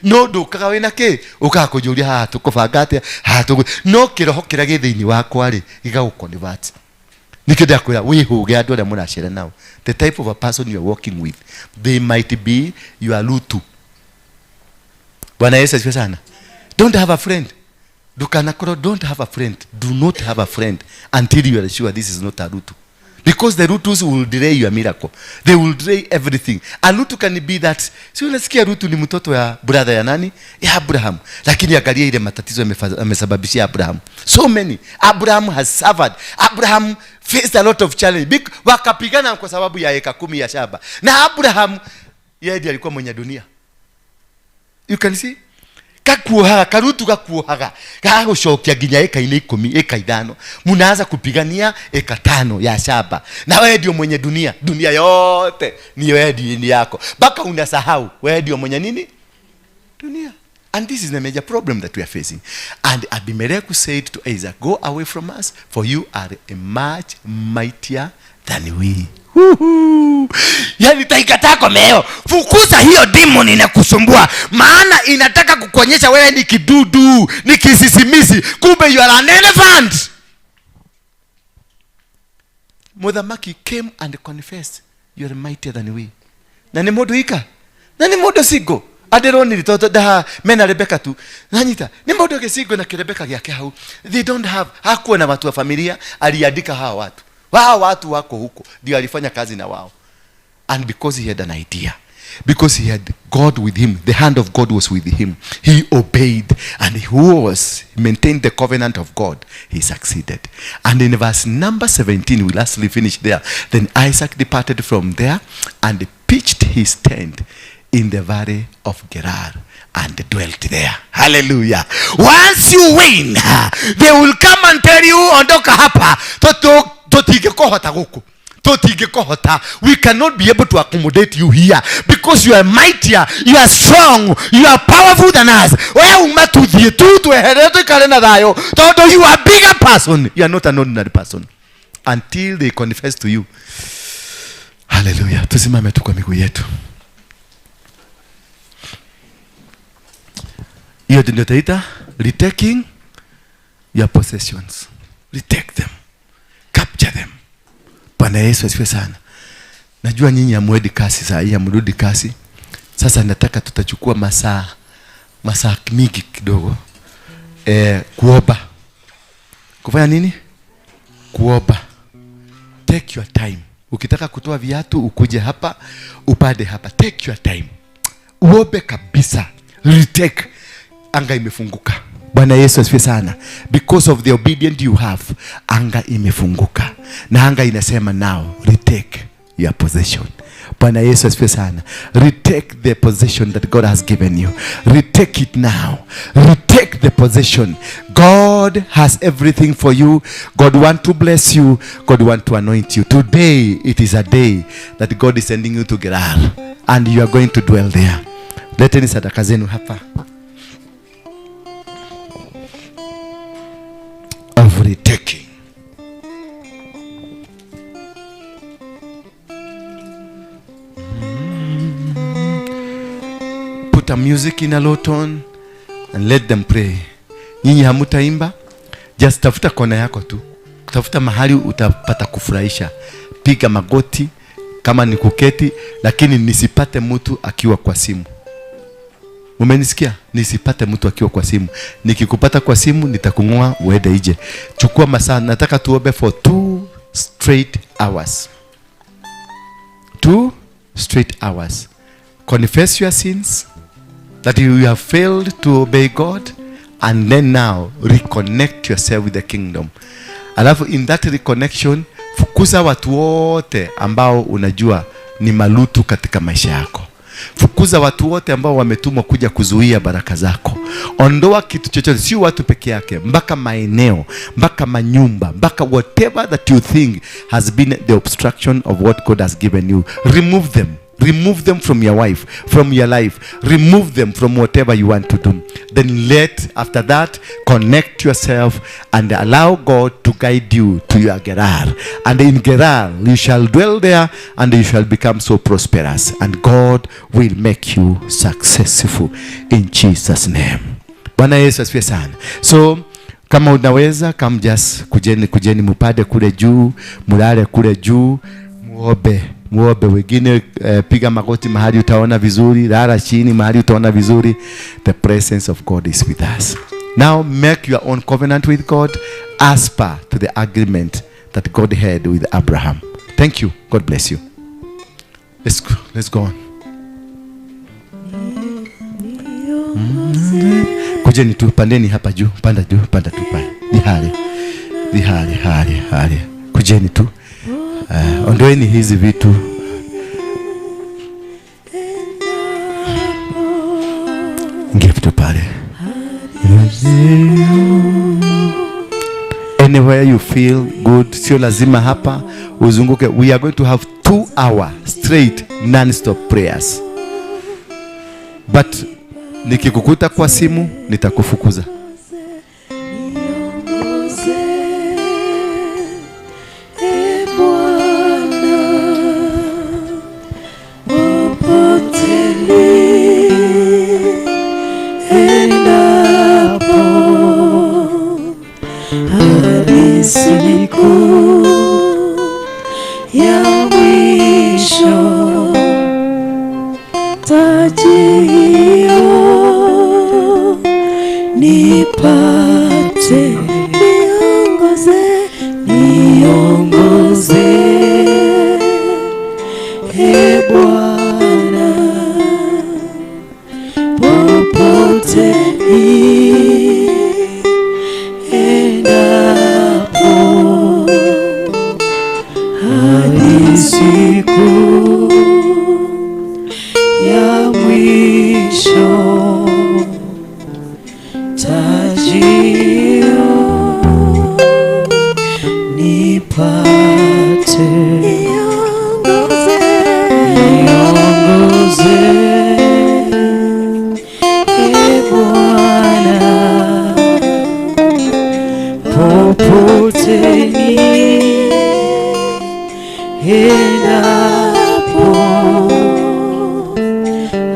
No ndũkaga wĩna kĩ? Ũkaga kũnjũria haha tũkũbanga atĩa, haha tũgũ-, no kĩroho kĩrĩa gĩ thĩinĩ wakwa rĩ, gĩgagũconvert. Nĩkĩo ndakwĩra wĩhũge andũ arĩa mũracera nao. The type of a person you are working with, they might be your lutu. Bwana Yesu asifiwe sana. Don't have a friend. Ndũkanakorwo, don't have a friend. Do not have a friend until you are sure this is not a lutu. Because the lutus will delay your miracle. They will delay everything. A lutu can be that. Si unasikia Rutu ni mtoto ya brother ya nani? Ya Abraham. Lakini angalia ile matatizo amesababishia Abraham. So many. Abraham has suffered. Abraham faced a lot of challenge. Wakapigana kwa sababu ya eka 10 ya shamba. Na Abraham yeye ndiye alikuwa mwenye dunia. You can see? Kakuohaga, karutu gakuohaga, gagũcokia nginya eka-inĩ 10, eka 5. Munaanza kupigania eka 5 ya shamba. Na wewe ndio mwenye dunia, dunia yote ni wewe ndio ni yako. Mpaka unasahau wewe ndio mwenye nini? Dunia. And this is the major problem that we are facing. And Abimelech said to Isaac, go away from us, for you are a much mightier than we. Huhu. Yaani taikatako meo. Fukuza hiyo demon inakusumbua, maana inataka kukuonyesha wewe ni kidudu, ni kisisimizi, kumbe you are an elephant. Muthamaki came and confessed, you are mightier than we. Na ni mundu ika? Na ni mundu single? Adironi toto daha mena Rebecca tu. Nanyita, ni mundu gisingo na kirebeka giake hau. They don't have, hakuwa na watu wa familia, aliandika hawa watu. Wao watu wako huko, ndio alifanya kazi na wao. And because he had an idea, because he had God with him, the hand of God was with him, he obeyed, and he was maintained the covenant of God, he succeeded. And in verse number 17, we lastly finish there. Then Isaac departed from there and pitched his tent in the valley of Gerar and dwelt there. Hallelujah. Once you win, they will come and tell you, ondoka hapa, tutingĩkũhota gũkũ. Tutingĩkũhota. We cannot be able to accommodate you here because you are mightier, you are strong, you are powerful than us. We uma tuthiĩ tu tweherere tuikare na thayũ, tondũ you are bigger person. You are not an ordinary person until they confess to you. Hallelujah. Tusimame tu kwa miguu yetu. Hiyo ndio taita retaking your possessions. Retake them. Capture them. Bwana Yesu asifiwe sana. Najua nyinyi hamwendi kasi saa hii, hamrudi kasi. Sasa nataka tutachukua masaa mingi kidogo. Kuomba. Kufanya nini? Kuomba. Take your time. Ukitaka kutoa viatu ukuje hapa, upande hapa. Take your time. Uombe kabisa. Retake. Anga imefunguka. Bwana Yesu asifiwe sana. Because of the obedience you have, anga imefunguka. Na anga inasema now, retake your possession. Bwana Yesu asifiwe sana. Retake the possession that God has given you. Retake it now. Retake the possession. God has everything for you. God wants to bless you. God wants to anoint you. Today, it is a day that God is sending you to Gerar. And you are going to dwell there. Leteni sadaka zenu hapa. Of retaking. Put a music in a low tone and let them pray. Nyinyi hamutaimba, just tafuta kona yako tu. Tafuta mahali utapata kufurahisha. Piga magoti kama ni kuketi, lakini nisipate mtu akiwa kwa simu. Umenisikia? Nisipate mtu akiwa kwa simu. Nikikupata kwa simu nitakungoa uende nje. Chukua masaa, nataka tuombe for 2 straight hours. 2 straight hours. Confess your sins that you have failed to obey God, and then now reconnect yourself with the kingdom. Alafu in that reconnection, fukuza watu wote ambao unajua ni malutu katika maisha yako. Fukuza watu wote ambao wametumwa kuja kuzuia baraka zako. Ondoa kitu chochote, sio watu peke yake, mpaka maeneo, mpaka manyumba, mpaka whatever that you think has been the obstruction of what God has given you. Remove them. Remove them from your wife, from your life. Remove them from whatever you want to do. Then let, after that, connect yourself and allow God to guide you to your Gerar. And in Gerar, you shall dwell there and you shall become so prosperous. And God will make you successful in Jesus' name. Bwana Yesu asifiwe sana. So, kama unaweza, come just kujeni mupade kule juu, mulale kule juu, muombe. Muombe. Wengine piga magoti mahali utaona vizuri, lala chini mahali utaona vizuri. The presence of God is with us. Now make your own covenant with God as per to the agreement that God had with Abraham. Thank you. God bless you. Let's go on. Kujeni tu, pandeni hapa juu, panda juu, panda tu pale. Ni hali. Kujeni tu. Ondoeni hizi vitu. Ingia vitu pale. Anywhere you feel good, sio lazima hapa uzunguke. We are going to have 2 hour straight non-stop prayers. But nikikukuta kwa simu nitakufukuza.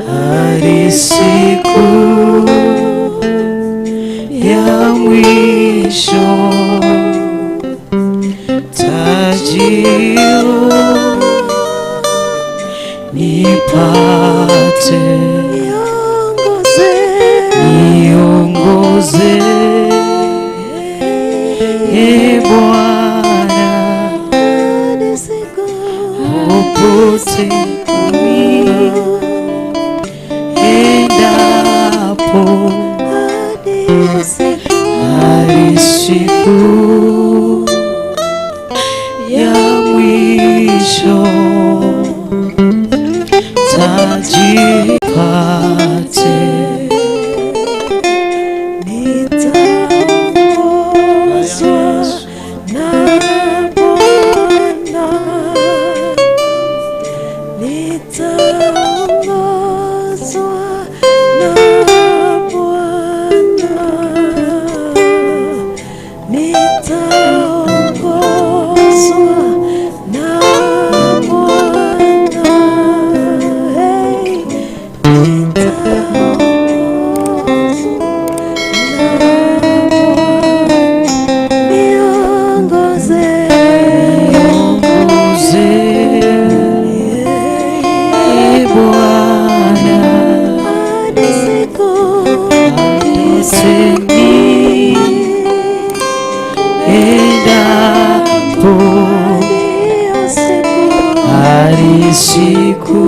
Hadi siku ya mwisho. mwisho tajio nipate, niongoze e Bwana, popote niendapo, hadi siku ya mwisho tajipate. Nitaongozwa na Bwana, nitaongozwa na Bwana, nitaongozwa na Bwana, hey, nitaongozwa na Niongoze, Niongoze e Bwana, hadi siku popote niendapo, hadi siku hadi siku